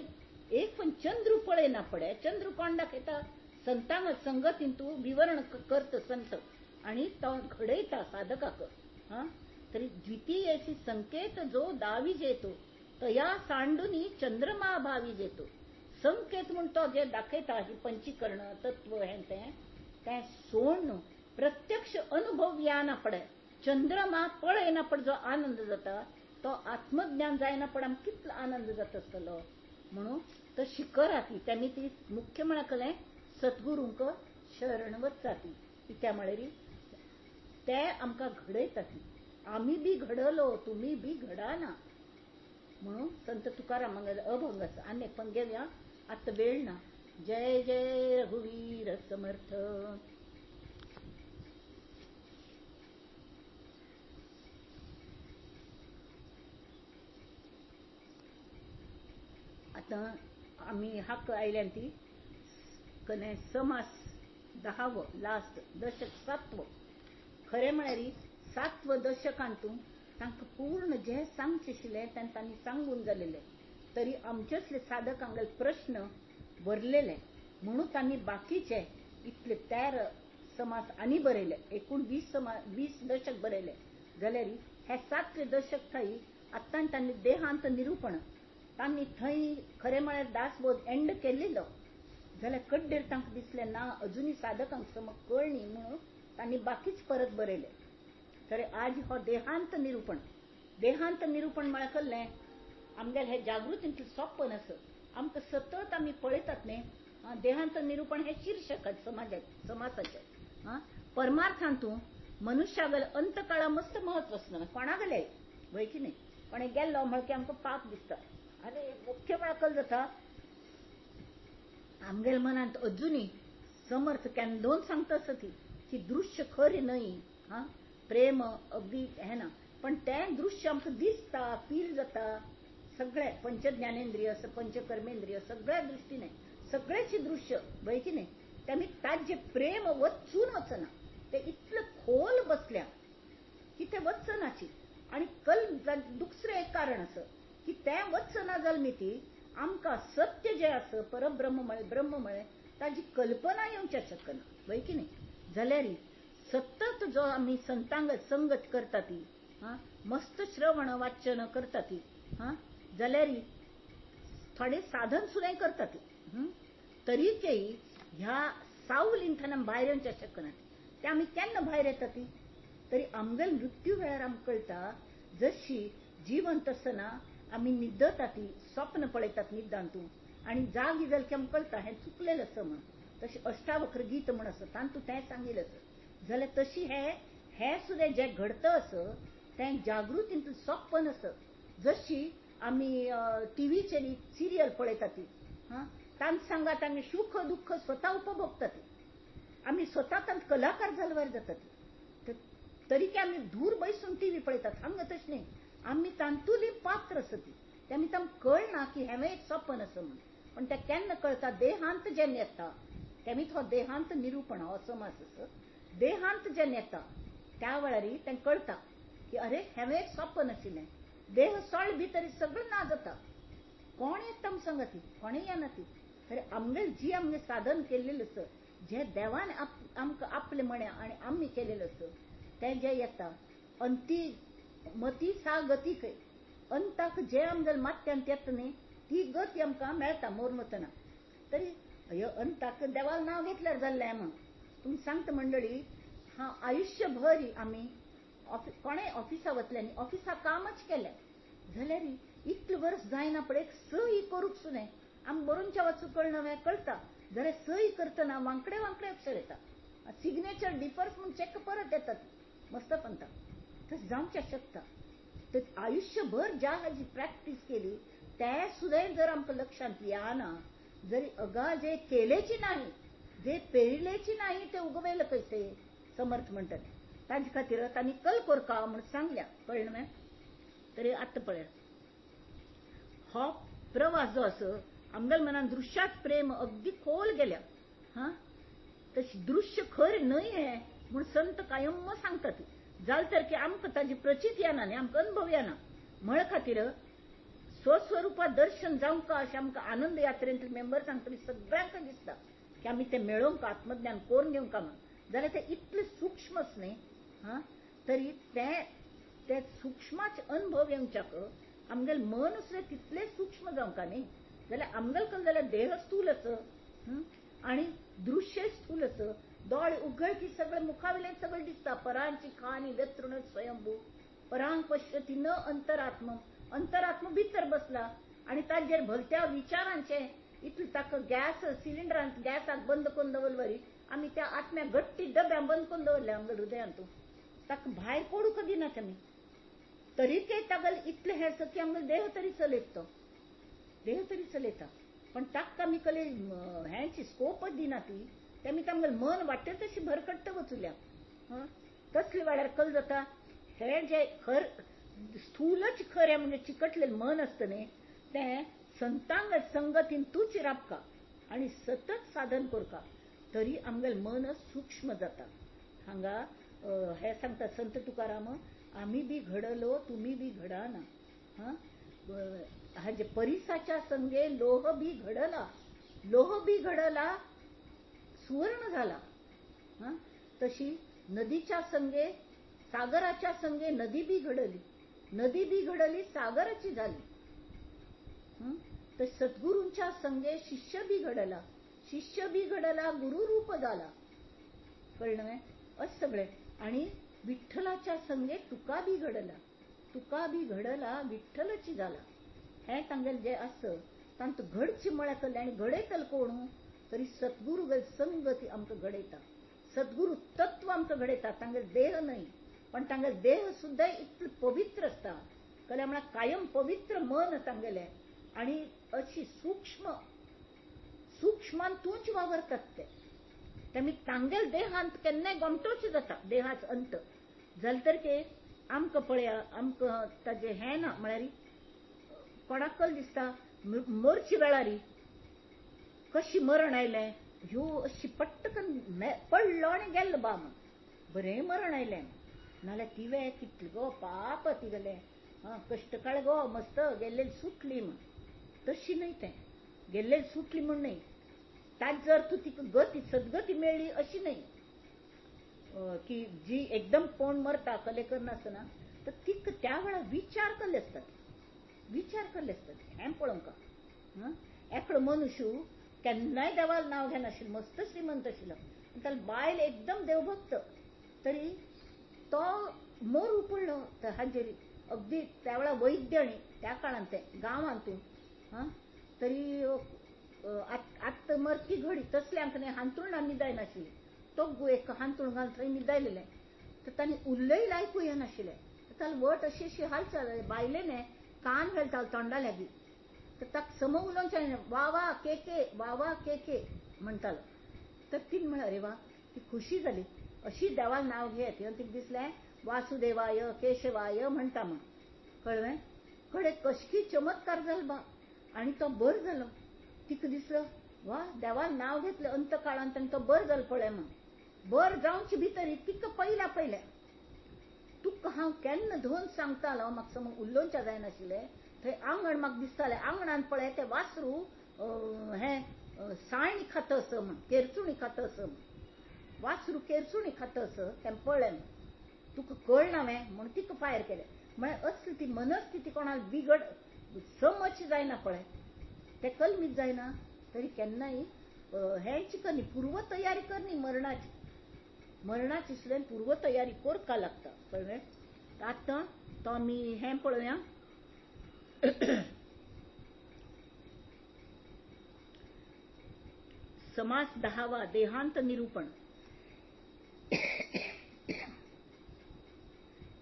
एक पण चंद्र पळयना पडे चंद्र कोण दाखयता संतांक संगतीन तूं विवरण करता संत आणि तो घडयता साधकाक. हा तरी द्वितीयसी संकेत जो दाविजेतो तया सांडुनी चंद्रमा भाविजेतो. संकेत म्हूण तो जे दाखयता ही पंचीकरण तत्व हें तें तें सोडून प्रत्यक्ष अनुभव येना पडे चंद्रमा पळयना पड जो आनंद जाता तो आत्मज्ञान जायना पड आमकां कितलो आनंद जाता आसतलो म्हणून तशी करा ती. त्यांनी ती मुख्य म्हळ्यार कसलें सद्गुरूंक शरण वचाती कित्या म्हळ्यार ते आमकां घडयतात. आमी बी घडलो तुमी बी घडाना म्हणून संत तुकारामांगेलो अभंग आसा. आनी एक पण घेवया आतां वेळ ना. जय जय रघुवीर समर्थ. आतां आमी हक्क आयल्यान ती कने समास 10वो लास्ट दशक 7वो. खरें म्हळ्यार 7व्या दशकांतू तांकां पूर्ण जे सांगचें आशिल्लें तें तांणी सांगून जालेलें तरी आमचेच साधकांगेले प्रश्न भरलेले म्हणून तांणी बाकीचे इतले 13 समास आनी बरयले. एकूण 20 दशक बरयले जाल्यार हे 7वे दशक थंय आतां तांणी देहांत निरूपण तांणी थंय खरें म्हळ्यार दासबोध एंड केल्लो जाल्यार कड्डेर तांकां दिसलें ना अजुनूय साधकांक समज कळ्ळी म्हणून तांणी बाकीच परत बरयले. तरी आज हो देहांत निरूपण. देहांत निरूपण म्हळ्यार कसलें आमगेलें हें जागृतींतलें सोंपें आसा आमकां सतत आमी पळयतात न्ही. देहांत निरूपण हें शीर्षक समाजाचें समासाचें. परमार्थांतू मनुष्यागेले अंतकाळा मस्त महत्व आसना कोणागेले वय की न्ही कोणे गेल्लो म्हळ्यार की आमकां पाप दिसता. आनी मुख्य म्हळ्यार कल जाता आमगेल्या मनांत अजुनूय समर्थ केन्ना दोन सांगता आसा ती की दृश्य खरें न्हय. हा प्रेम अगदी हें ना पण तें दृश्य आमकां दिसता फील जाता सगळे पंचज्ञानेंद्रिय पंचकर्मेंद्रिय सगळ्या दृष्टीने सगळ्याचे दृश्य वय की न्ही. ते आमी ताजें प्रेम वचून वचना, ते इतलें खोल बसल्या की ते वचनाची. आनी कल दुसरें एक कारण आसा की तें वचना जालें ती आमकां सत्य जें आसा परब्रह्म म्हळें ब्रह्म म्हळें ताजी कल्पना येवच्या शकना, वय की न्ही. जाल्यार सतत जो आमी संतांग संगत करता ती, हां, मस्त श्रवण वाचन करता ती, हां, जाल्यार थोडे साधन सुद्दां करता ती, तरीकय ह्या सावलींतल्यान भायर येवच्या शकना. ते आमी केन्ना भायर येता ती तरी आमगेल मृत्यू वेळार आमकां कळटा. जशी जिवंत आसतना आमी न्हिदता ती स्वप्न पळयतात न्हिदांतू आनी जागी जाल की आमकां कळटा हें चुकलेलें आसा म्हण. तशें अष्टावक्र गीत म्हण आसा तातूंत तें सांगिल्लें आसा. जाल्यार तशी हे हे सुद्दां जें घडता आसा तें जागृतींतलें सपन आसा. जशी आमी टिवीचेर सिरियल पळयता ती, हां, तांचे सांगात आमी सुख दुःख स्वता उपभोगता ती, आमी स्वता तांत कलाकार जालवार जाता ती. तरी की आमी दूर बैसून टिवी पळयतात, हांगा तशें न्ही, आमी तांतुली पात्र आसा ती. ते आमी तांकां कळना की हें एक सपन आसा म्हूण. पण तें केन्ना कळटा देहांत जेन्ना येता, तेमी तो देहांत निरूपण हो समास आसा. देहांत जेन्ना येता त्या वेळार तें कळटा की अरे हें एक सपन आशिल्लें. देह सोळ भितर सगळें ना जाता, कोण येता आमकां सांगा ती, कोणूय येना ती. तरी आमगेल जी आमगे साधन केल्लें आसा, जे देवान आमकां आपलें म्हळें आनी आमी केलेलें आसा तें जें येता अंती मती सा गती खंय अंताक जे आमगेल मात्यांत येता न्ही ती गती आमकां मेळटा मोरून वतना. तरी ह्यो अंताक देवाक नांव घेतल्यार जाल्लें म्हूण तुमी सांगता मंडळी. हांव आयुश्यभर आमी कोणें ऑफिसा वतले न्ही, ऑफिसा कामच केलें जाल्यार इतलें वर्स जायना पळय एक सही करूंक सुद्दां आमी बरोवच्या वाचूंक कळना कळटा, जाल्यार सही करतना वांकडे वांकडे अक्षर येता, सिग्नेचर डिफर्स म्हूण चॅक परत येतात मस्त पंता. तशें जावचें शकता. तर आयुश्यभर ज्या हाजी प्रॅक्टीस केली ते सुद्दां जर आमकां लक्षांत येना, जरी अगा जे केलेची नाही जे पेरलेची नाही ते उगवेल कशे समर्थ म्हणटात. तांचे खातीर तांणी कल कोरका म्हूण सांगल्या, कळ्ळें न्हय. तरी आतां पळय हो प्रवास जो आसा आमगेल्या मनान दृश्याच प्रेम अगदी खोल गेल्या, हां, तशी दृश्य खरें न्हय हें म्हूण संत कायम सांगतात. जालें तर की आमकां ताजी प्रचित येना न्ही, आमकां अनुभव येना म्हळ खातीर स्वस्वरुपात दर्शन जावंक अशें आमकां आनंद यात्रेंतले मेंबर सांगतली सगळ्यांक दिसता की आमी तें मेळोवंक आत्मज्ञान करून घेवंक म्हूण. जाल्यार तें इतलें सूक्ष्मच न्ही, हां, तरी तें ते सूक्ष्माचे अनुभव येवच्याक आमगेलें मन सुद्दां तितलें सूक्ष्म जावंक न्ही. जाल्यार आमगेलें कल जाल्यार देह स्थूल आसा आनी दृश्य स्थूल आसा. दोळे उगड की सगळें मुखावयल्यान सगळें दिसता. परांची खानी व्यतृण स्वयंभू परांग पश्यती न अंतरात्म, अंतरात्म भितर बसला आनी ताजेर भलत्या विचारांचे इतले ताका गॅस सिलिंडरांत गॅसाक बंद करून दवरली आमी त्या आत्म्याक घट्टी डब्यां बंद करून दवरल्या आमगे हृदयांतू, ताका भायर पडूंक दिनात आमी. तरी ते तागेलें इतलें हें आसा की आमगेलो देह तरी चलयता, तो देह तरी चलयता, पण ताका आमी कले हेंची स्कोपच दिना ती. ते आमी तांगेलें मन वाटेल तशी भरकट्ट वचुल्या. तसले वेळार कल जाता हें जे खर स्थूलच खरें म्हणजे चिकटलेलें मन आसता न्ही तें संतांग संगतीन तूच राबका आनी सतत साधन करका तरी आमगेलें मन सूक्ष्म जाता. हांगा हे सांगता संत तुकाराम, आमी बी घडलो तुमी बी घडाना. हां, हाजे परिसाच्या संगे लोह बी घडला, लोह बी घडला सुवर्ण झाला. हां, तशी नदीच्या संगे सागराच्या संगे नदी बी घडली, नदी बी घडली सागराची झाली. तर सद्गुरूंच्या संगे शिष्य बी घडला, शिष्य बी घडला गुरुरूप झाला. कळलं असं सगळे. आणि विठ्ठलाच्या संगे तुका बी घडला, तुका बी घडला विठ्ठलाची झाला. हें तांगेलें जें आसा तांतूं घडची म्हळ्यार कल्लें आनी घडयतलो कोण तरी सद्गुरू संगती आमकां घडयता, सद्गुरू तत्व आमकां घडयता. तांगेलो देह न्हय पण तांगेलो देह सुद्दां इतलो पवित्र आसता, कळ्ळें म्हळ्यार कायम पवित्र मन तांगेलें आनी अशी सूक्ष्म सूक्ष्मांतूच वावरतात ते. तेमी तांगेल देहांत केन्नाय गोमटोच जाता देहाचो अंत जालें तर के आमकां पळया आमकां ताजें हें ना म्हळ्यार कोणाक कल दिसता मरचे वेळार कशी मरण आयलें ह्यो अशी पट्टकन पडलो आनी गेल्लो बा म्हण बरें मरण आयलें. नाल्यार तिवें कितलें गो पाप तिगेलें, हां कश्ट काळ गो मस्त गेल्ले सुटली म्हण. तशी न्हय तें, गेल्ले सुटली म्हण न्हय, ताच जर तूं तिका गती सद्गती मेळ्ळी अशी न्हय की जी एकदम कोण मरता कले करनासतना तर तिका त्या वेळार विचार केल्ले आसतात, विचार केल्ले आसतात. हें पळोवंक एकलो मनुष्य केन्नाय देवाक नांव घेनाशिल्लो, मस्त श्रीमंत आशिल्लो, ताका बायल एकदम देवभक्त, तरी तो मोर उपडलो तर हाजेर अगदी त्या वेळार वैद्य आनी त्या काळांत ते गांवांतून हां तरी आत्त मरती घडी तसल्यांक न्हय हांतरुणां न्हिदायनाशिल्ली, तो एक हांतरूण घालून थंय न्हिदायलेलें. तर तांणी उलयलें आयकूं येनाशिल्लें, तर ताका वट अशी अशी हालचाल बायलेने कान घालतालो तोंडा लागीं, तर ताका सम उलोवचें वा वा के के वा वा के के म्हणटालो. तर तिणें म्हणलें अरे वा, ती खुशी जाली, अशी देवाक नांव घेत तिका दिसलें वासुदेवाय केशवाय म्हणटा म्हण. कळ्ळें कडे कशकी चमत्कार जालो बा आनी तो बर जालो. तिका दिसलो वा देवाक नांव घेतलें अंत काळांत आनी तो बर जालो पळय म्हण. बर जावचे भितर तिका पयल्या पयल्या तुका हांव केन्ना धोन सांगतालो म्हाका समज उलोवचें जायनाशिल्लें, थंय आंगण म्हाका दिसतालें, आंगणान पळय तें वासरू हें सायणी खाता असं म्हण, केरचुणी खाता असं म्हण, वासरू केरचुणी खाता असं तें पळय म्हण, तुका कळना वें म्हूण तिका फायर केलें. म्हळ्यार असली ती मनस्थिती कोणाक बिगड समज जायना पळय, तें कलमीत जायना तरी केन्नाय हेंच करनी पूर्वतयारी करनी मरणाची, मरणाची सुद्दां पूर्वतयारी करपाक लागता. कळ्ळें? आतां तो आमी हें पळोवया समास 10वा देहांत निरूपण.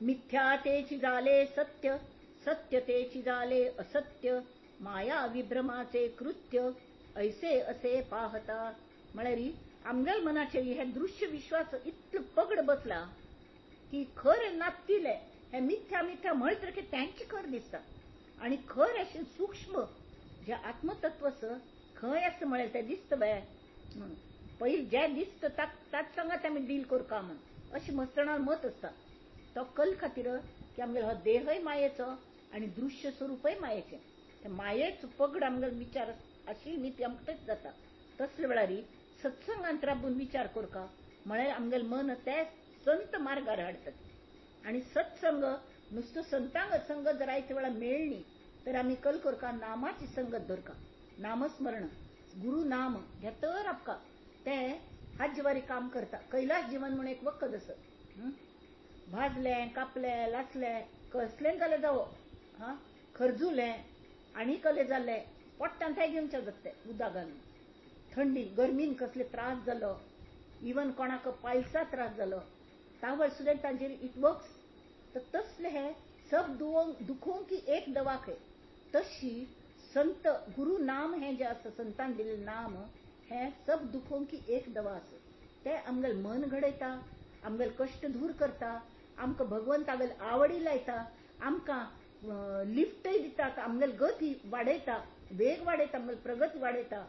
मिथ्या तेची झाले सत्य, सत्य तेची झाले असत्य, माया विभ्रमाचे कृत्य ऐसे असे पाहता. म्हळ्यार आमगेल मनाचे हे दृश्य विश्वास इतलो पगड बसला की खरें नातिले हे मिथ्या मिथ्या म्हणत की त्यांची खर दिसता आनी खर अशें सूक्ष्म जे आत्मतत्व आसा खंय आसा म्हळ्यार तें दिसता बाय म्हणून पयलीं जें दिसता ताच सांगात आमी डील करता म्हण अशें मस्त जाणां मत आसता. तो कल खातीर की आमगेलो हो देहय मायेचो आनी दृश्य स्वरूपय मायेचें, ते मायेचो पगड आमगेलो विचार आशिल्ली न्ही ती आमकां तेच जाता. तसले वेळार सत्संगांत राबून विचार करका म्हळ्यार आमगेलें मन ते संत मार्गार हाडटात. आनी सत्संग नुस्तो संतांग संगत जर आयच्या वेळार मेळ्ळी तर आमी कल करका नामाची संगत धरका, नामस्मरण गुरु नाम घेतर आपका ते हाज्यवारी काम करता. कैलास जीवन म्हूण एक वखद आसा, भाजलें कापलें लासलें कसलें जालें जावो हां खरजुलें आनी कले जालें पोट्टान थंय घेवचें जाता तें उदक घालून. थंडी गरमीन कसले त्रास जालो, इवन कोणाक पायल्सा त्रास जालो तावळ सुद्दां तांचेर it works. तर तसले हे सब दुखों की एक दवा खंय. तशी संत गुरु नाम हें जें आसा संतान दिल्लें नाम हें सब दुखों की एक दवा आसा. तें आमगेलें मन घडयता, आमगेले कश्ट दूर करता, आमकां भगवंतागेले आवडी लायता, आमकां लिफ्टय दिता, आमगेली गती वाडयता, वेग वाडयता, आमगेली प्रगती वाडयता,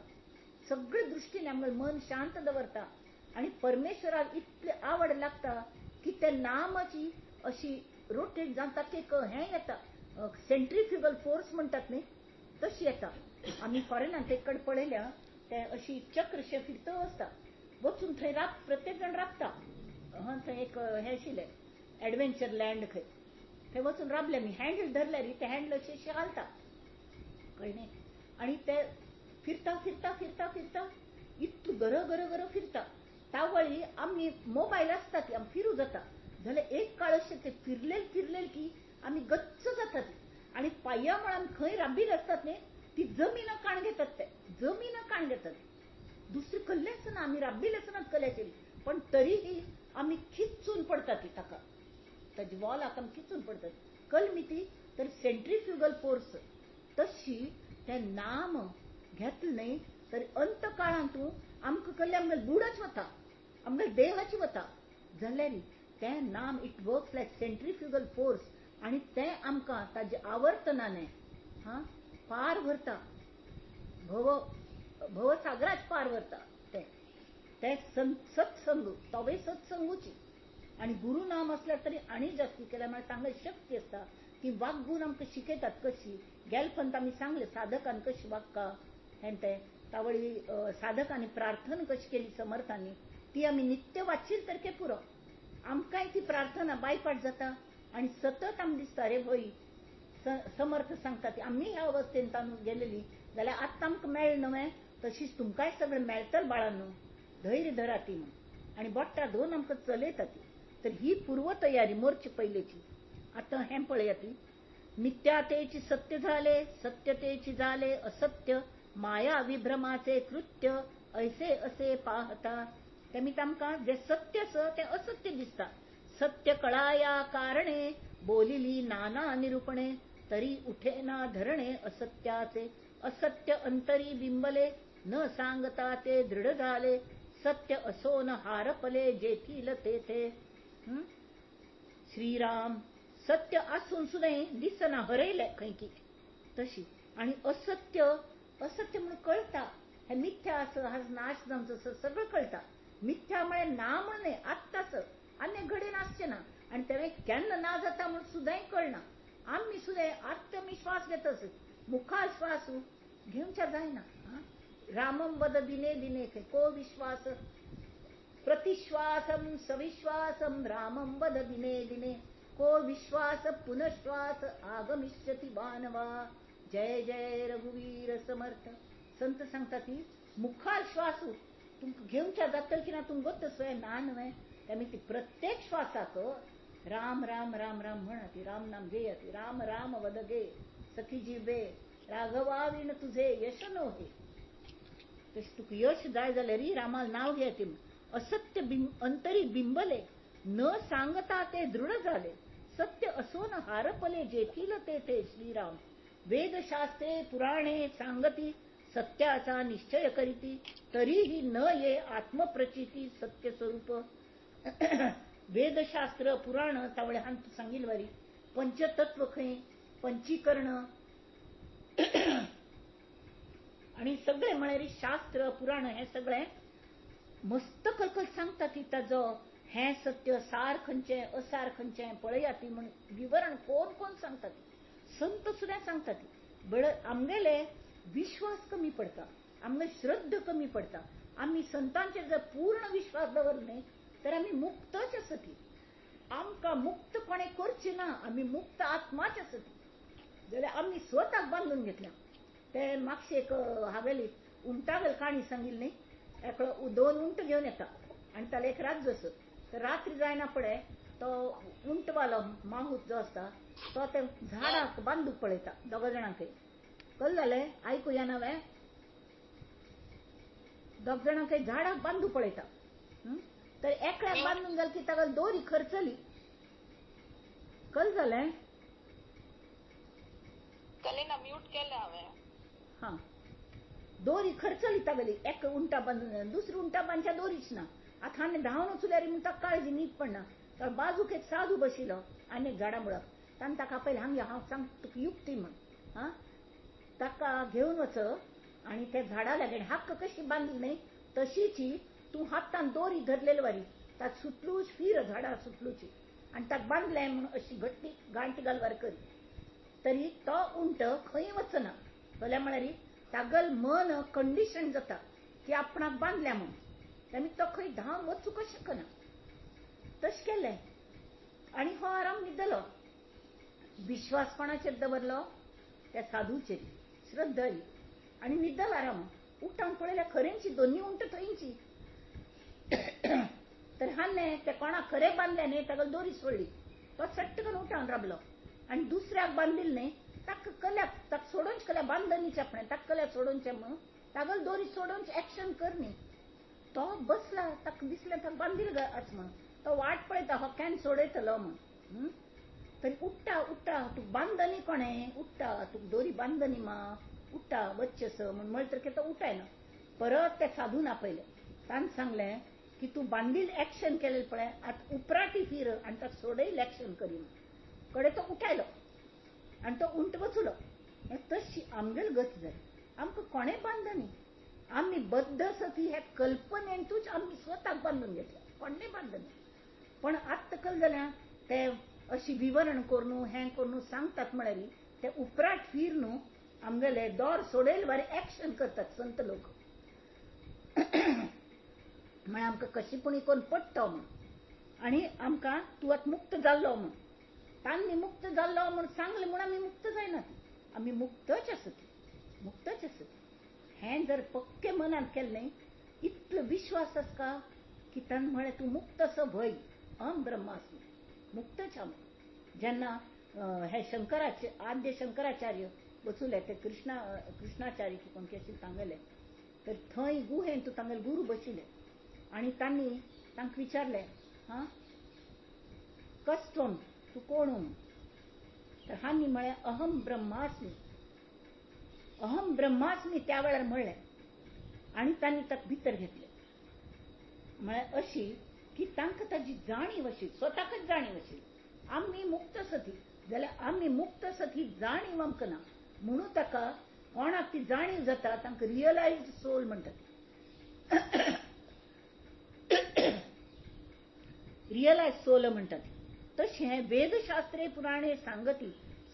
सगळे दृश्टीन आमगेलें मन शांत दवरता आनी परमेश्वराक इतली आवड लागता की त्या नामाची अशी रोटेट जावन ताका एक हें येता, सेंट्रिफ्युगल फोर्स म्हणटात न्ही तशी येता. आमी फॉरेनांत एक कडेन पळयल्या ते अशी चक्रशे फिरत आसता, वचून थंय राब प्रत्येक जाण राबता. हं थंय एक हें आशिल्लें एडवेंचर लँड खंय, थंय वचून राबले आमी, हँडल धरल्यार ते हँडल अशें अशें हालता कळ्ळें आनी ते फिरता फिरता फिरता फिरता इतलो गर गर गर फिरता. तावळी आमी मोबायल आसता ती आमी फिरू जाता जाल्यार एक काळ अशें ते फिरलेल फिरलेल की आमी गच्च जातात आनी पांया मुळान आमी खंय राबील आसतात न्ही ती जमीन काण घेतात, ते जमीन काण घेतात, दुसरी कल्ले आसना, आमी राबील आसनात कल्याचेर, पण तरीही आमी खिचून पडतात ती ताका ताजी वॉलाक आमी खिचून पडतात. कलमिती तर सेंट्रिफ्युगल फोर्स तशी तें नाम घेतलें न्ही तर अंत काळांत आमकां कल्ले आमगेले बुडच वता, आमगेले देहाची वता जाल्यार तें नाम it works like centrifugal force आनी तें आमकां ताजे आवर्तनाने हां पार व्हरता, भव भवसागराच पार व्हरता तें. ते सत्संग तवे सत्संगूची. आणि गुरु नाम असल्यार तरी आनी जास्ती केल्या म्हळ्यार तांकां शक्ती आसता ती वागून आमकां शिकयतात कशी. गेलपंत आमी सांगले साधकान कशी वागका हें तें, तावळी साधकांनी प्रार्थना कशी केली समर्थांनी, ती आमी नित्य वाचील तर पुरो. आमकांय ती प्रार्थना बायपाट जाता आणि सतत आमकां दिसता अरे भय समर्थ सांगता ती आमी ह्या अवस्थेंत गेलेली जाल्यार आत्तां आमकां मेळ्ळें न्हय, तशीच तुमकांय सगळें मेळटलें बाळांनो, धैर्य धरा ती म्हूण. आनी बोट्टा धरून आमकां चलयता ती. तर ही पूर्वतयारी मोरची पयलेची. आतां हें पळया ती मिथ्यातेची सत्य झाले, सत्यतेची झाले असत्य, माया विभ्रमाचे कृत्य ऐसे असे पाहता. तेमी तांकां जे सत्य आसा तें असत्य दिसता. सत्य कळाया कारणे बोलिली नाना निरूपणे, तरी उठे ना धरणे असत्याचे, असत्य अंतरी बिंबले न सांगता ते दृढ झाले, सत्य असो न हारपले जेथील तेथे. श्रीराम सत्य आसून सुद्दां दिसना, हरयलें खंय की तशी. आणि असत्य असत्य म्हणून कळता, हे मिथ्या आसा, हा नाश जावचो आसा, सगळं कळता. मिथ्या म्हळ्यार ना म्हणून न्हय, आत्ताच आनी घडीन आसचें ना आनी तें केन्ना ना जाता म्हूण सुद्दां कळना. आमी सुद्दां आत्तां आमी श्वास घेता मुखार श्वास घेवच्या जायना. रामम वद दिने दिने को विश्वास, प्रतिश्वासम सविश्वासम रामम वद दिने दिने को विश्वास पुनश्वास आगमिष्यति मानवा. जय जय रघुवीर समर्थ. संत सांगता ती मुखार श्वास तुमकां घेवच्या जातले की ना तुमकां गोत ना न्हय, त्यामुळे ती प्रत्येक श्वासाक राम राम राम राम म्हणा ती, राम नाम घेया ती, राम राम वद गे सखी जिवे राघवा विण तुझे यश नोहे. तशें तुका यश जाय जाल्यार रामाल नाव घेया ती. असत्य अंतरी बिंबले न सांगता ते दृढ झाले, सत्य असून हारपले जेथील तेथे. श्रीराम वेदशास्त्रे पुराणे सांगती सत्याचा निश्चय करीती, तरीही न ये आत्मप्रचिती सत्य स्वरूप. वेदशास्त्र पुराण तावळे हांव सांगील वारी पंचतत्व खंय पंचीकरण आणि सगळे म्हळ्यार शास्त्र पुराण हे सगळे मस्त कलकल सांगता ती ताजो हें सत्य सार खंयचें असार खंयचें पळया ती म्हण विवरण कोण कोण सांगता ती, संत सुद्दां सांगता ती. बड आमगेले विश्वास कमी पडता, आमगे श्रद्धा कमी पडता. आमी संतांचेर जर पूर्ण विश्वास दवरलो न्हय तर आमी मुक्तच आसा ती. आमकां मुक्त कोणें करचें ना, आमी मुक्त आत्माच आसा ती. जाल्यार आमी स्वताक बांदून घेतल्या. ते मागशे एक हांवें उंटावेल काणी सांगिल्ली न्हय, एकलो दोन उंट घेवन येता आनी ताका एक रात आसत. तर रात्री जायना फुडें तो उंटवालो माहूत जो आसता तो ते झाडाक बांदूक पळयता दोगा जाणांकय. कल जालें आयकुया ना वें? दोग जाणांकय झाडाक बांदूक पळयता. तर एकल्याक बांदून जाल की ताका दोरी खर्चली. कल जालें? कलिना म्यूट केलें हांवें. हां, दोरी खर्चली तागेली, एक उंटा बांदून दुसरी उंटा बांदच्या दोरीच ना. आतां हाणें धांवन वचल्यार म्हणटा काळजी न्हीद पडना. तर बाजूक एक साधू बशिल्लो आनी एक झाडा मुळाक, ताणें ताका पयलें हांग हांव सांग तुका युक्ती म्हण. हां, ताका घेवन वच आनी त्या झाडा लागीं हक्क कशी बांदली न्हय तशीची तूं हातान दोरी धरलेली वारी ताका सुटलूच फिर झाडा सुटलूची आनी ताका बांदलें म्हूण अशी घट्टी गांठ घालवार करी. तरी तो उंट खंय वचना. जाल्यार म्हळ्यार तागल मन कंडिशन जाता की आपणाक बांदल्या म्हूण, आनी तो खंय धांवन वचूंकच शकना. तशें केलें आनी हो आराम न्हिदलो. विश्वास कोणाचेर दवरलो? त्या साधूचेर, श्रद्धा आयली आनी न्हिदलो आराम. उठून पळयल्यार खरेंची दोन्ही उंट थंयची. तर हाणें ते कोणाक खरें बांदलें न्हय ताका दोरी सोडली, तो सट्ट करून उठून राबलो. आनी दुसऱ्याक बांदिल्लें न्हय ताका कल्याक ताका सोडोवचें कल्या बांदनीच आपणें ताका कल्याक सोडोवचें म्हणून तागेली दोरी सोडोवचें एक्शन कर न्ही. तो बसला, ताका दिसलें ताका बांदिल आसा म्हणून, तो वाट पळयता हो केन्ना सोडयतलो म्हूण. तरी उठ्ठा उठ्ठा तुका बांदनी कोणें, उठ्ठा तुका दोरी बांदनी मा, उठ्ठा वच्चें स म्हूण म्हणटकीर तो उठायना. परत त्या साधून आपयलें, ताणें सांगलें की तूं बांदील एक्शन केलें पळय, आतां उपराटी फिर आनी ताका सोडयल एक्शन करी म्हूण. कडे तो उठायलो आनी तो उंट वचलो. तशी आमगेली गत जाली. आमकां कोणें बांदनी, आमी बद्ध आसत ह्या कल्पनेंतूच आमी स्वताक बांदून घेतल्या, कोणें बांदना. पण आत्तां कल जाल्यार ते अशी विवरण करून हें करून सांगतात म्हळ्यार ते उपराट फिर न्हू आमगेले दोर सोडयल वारी एक्शन करतात संत लोक. म्हळ्यार आमकां कशी पूण कोण पडटा म्हूण आनी आमकां तूं आतां मुक्त जाल्लो म्हूण, तांणी मुक्त जाल्लो म्हूण सांगलें म्हूण आमी मुक्त जायना, आमी मुक्तच आसत, मुक्तच आसत. हें जर पक्के मनांत केलें न्ही, इतलो विश्वास आसता की ताणें म्हळें तूं मुक्त असो भय, अहम ब्रह्मास्मी, मुक्तच आमी. जेन्ना हे शंकराचे आद्य शंकराचार्य वचुले ते कृष्णाचार्य की कोण अशें तांगेले, तर थंय गुहेंत तांगेले गुरू बशिल्ले आनी तांणी तांकां विचारलें, हां कस्त्वम, तूं कोण म्हूण? तर हांणी म्हळें अहम ब्रह्मास्मी. अहम ब्रह्मास्मी त्या वेळार म्हणलें आनी तांणी ताका भितर घेतलें. म्हळ्यार अशी की तांकां ताजी जाणीव अशी, स्वताकच जाणीव आशिल्ली आमी मुक्त आसत जाल्यार आमी मुक्त आसत ही जाणीव आमकां ना म्हणून ताका कोणाक ती जाणीव जाता तांकां रियलायज्ड सोल म्हणटात. रियलायज सोल म्हणटात. तशें वेदशास्त्रे पुराणे सांगती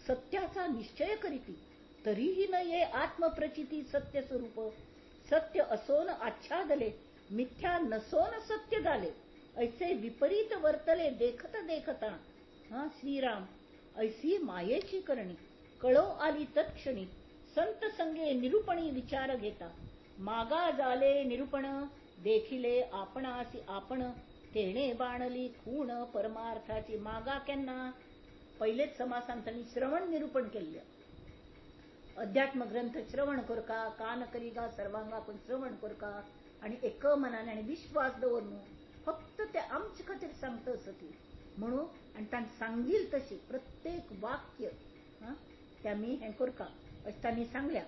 सत्याचा निश्चय करीती तरीही न ये आत्मप्रचिती सत्य स्वरूप, सत्य असोन आच्छादले मिथ्या नसोन सत्य झाले, ऐसे विपरीत वर्तले देखत देखता हा श्रीराम, ऐसी मायेची करणी कळो आली तत्क्षणी, संत संगे निरूपणी विचार घेता, मागा झाले निरूपण देखिले आपणासी आपण, तेणे बाणली खूण परमार्थाची. मागा केन्ना पयलेच समासान तांणी श्रवण निरूपण केल्लें. अध्यात्म ग्रंथ श्रवण करका, कान करिगा सर्वांगा पण श्रवण करका आणि एक मनान आनी विश्वास दवर न्हू, फक्त ते आमचे खातीर सांगता आसत म्हणून आनी तांणी सांगील तशी प्रत्येक वाक्य ते आमी हें करका अशें तांणी सांगल्या.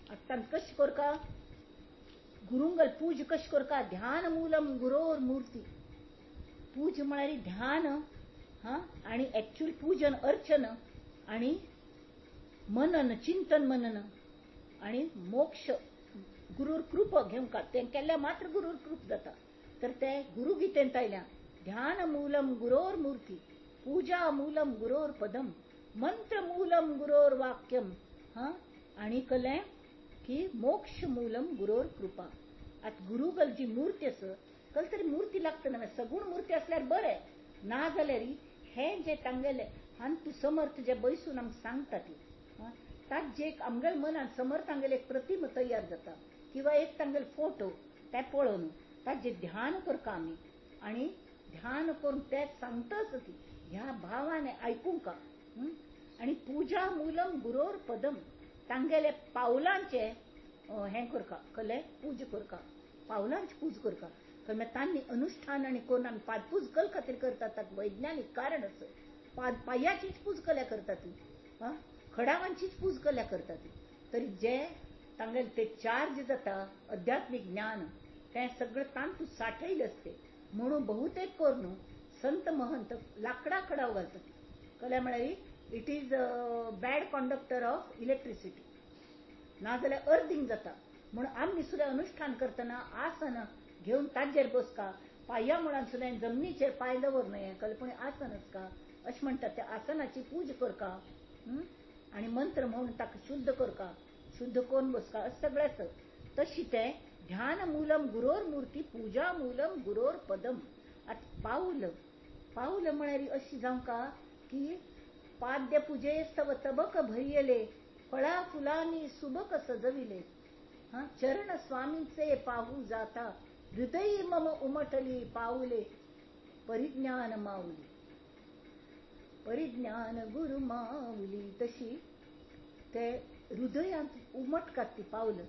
आतां तांणी कशें करका, गुरुंगल पूज कशें करका, ध्यान मूलम गुरोर मूर्ती. पूज म्हळ्यार ध्यान हा आनी एक्चुअल पूजन अर्चन आनी मनन, चिंतन मनन आनी मोक्ष गुरूर कृप घेवंक तें केल्यार मात्र गुरूर कृप जाता. तर ते गुरुगीतेंत आयल्या ध्यान मूलम गुरोर मूर्ती, पूजा मूलम गुरोर पदम, मंत्र मूलम गुरोर वाक्यम हा आनी कलें की मोक्ष मूलम गुरोर कृपा. आतां गुरुगल जी मूर्ती आसा कल तरी मूर्ती लागता न्हय, सगूण मूर्ती आसल्यार बरें, ना जाल्यार हें जें तांगेलें आनी तूं समर्थ जे बैसून आमकां सांगता ती ताजें एक आमगेल्या मनान समर्थ आमगेले एक प्रतिमा तयार जाता किंवा एक तांगेलो फोटो ते पळोवन ताजें ध्यान करता आमी आनी ध्यान करून ते सांगताच ती ह्या भावान आयकूंक. आनी पूजा मूलम गुरोर पदम, तांगेले पावलांचे हें करका, कले पूज करका, पावलांची पूज करका. कारण तांणी अनुष्ठान आनी करून आमी पादपूज कल खातीर करतात, ताका वैज्ञानीक कारण आसा. पांयाचीच पूज कल्या करतात ती, खडावांचीच पूज कल्या करतात ती. तरी जे तांगेले ते चार्ज जाता अध्यात्मीक ज्ञान तें सगळें तांतूत साठयलें आसते म्हणून बहुतेक करून संत महंत लाकडा खडाव घालतात. कल्या म्हळ्यार it is a bad conductor of electricity, नाजाल्यार अर्दींग जाता. म्हणून आमी सुद्दां अनुष्ठान करतना आसन घेवन ताजेर बसका, पांया मुळान सुद्दां जमनीचेर पांय दवर न्हय, कल्पणे आसन आसका अशें म्हणटात. त्या आसनाची पूज करका आनी मंत्र म्हणून ताका शुद्ध करका, शुद्ध करून बसका, अशें सगळें आसा. तशी तें ध्यान मूलम गुरोर मूर्ती, पूजा मूलम गुरोर पदम. आतां पावल पावल म्हळ्यार अशी जावंका की पाद्य पूजे स्तव तबक भरियले, फळा फुलांनी सुबक सजविले, हा चरण स्वामींचे पाहू जाता, हृदय मम उमटली पाऊले, परिज्ञान माऊली, परिज्ञान गुरु माऊली. तशी ते हृदयांत उमटकात ती पावलं.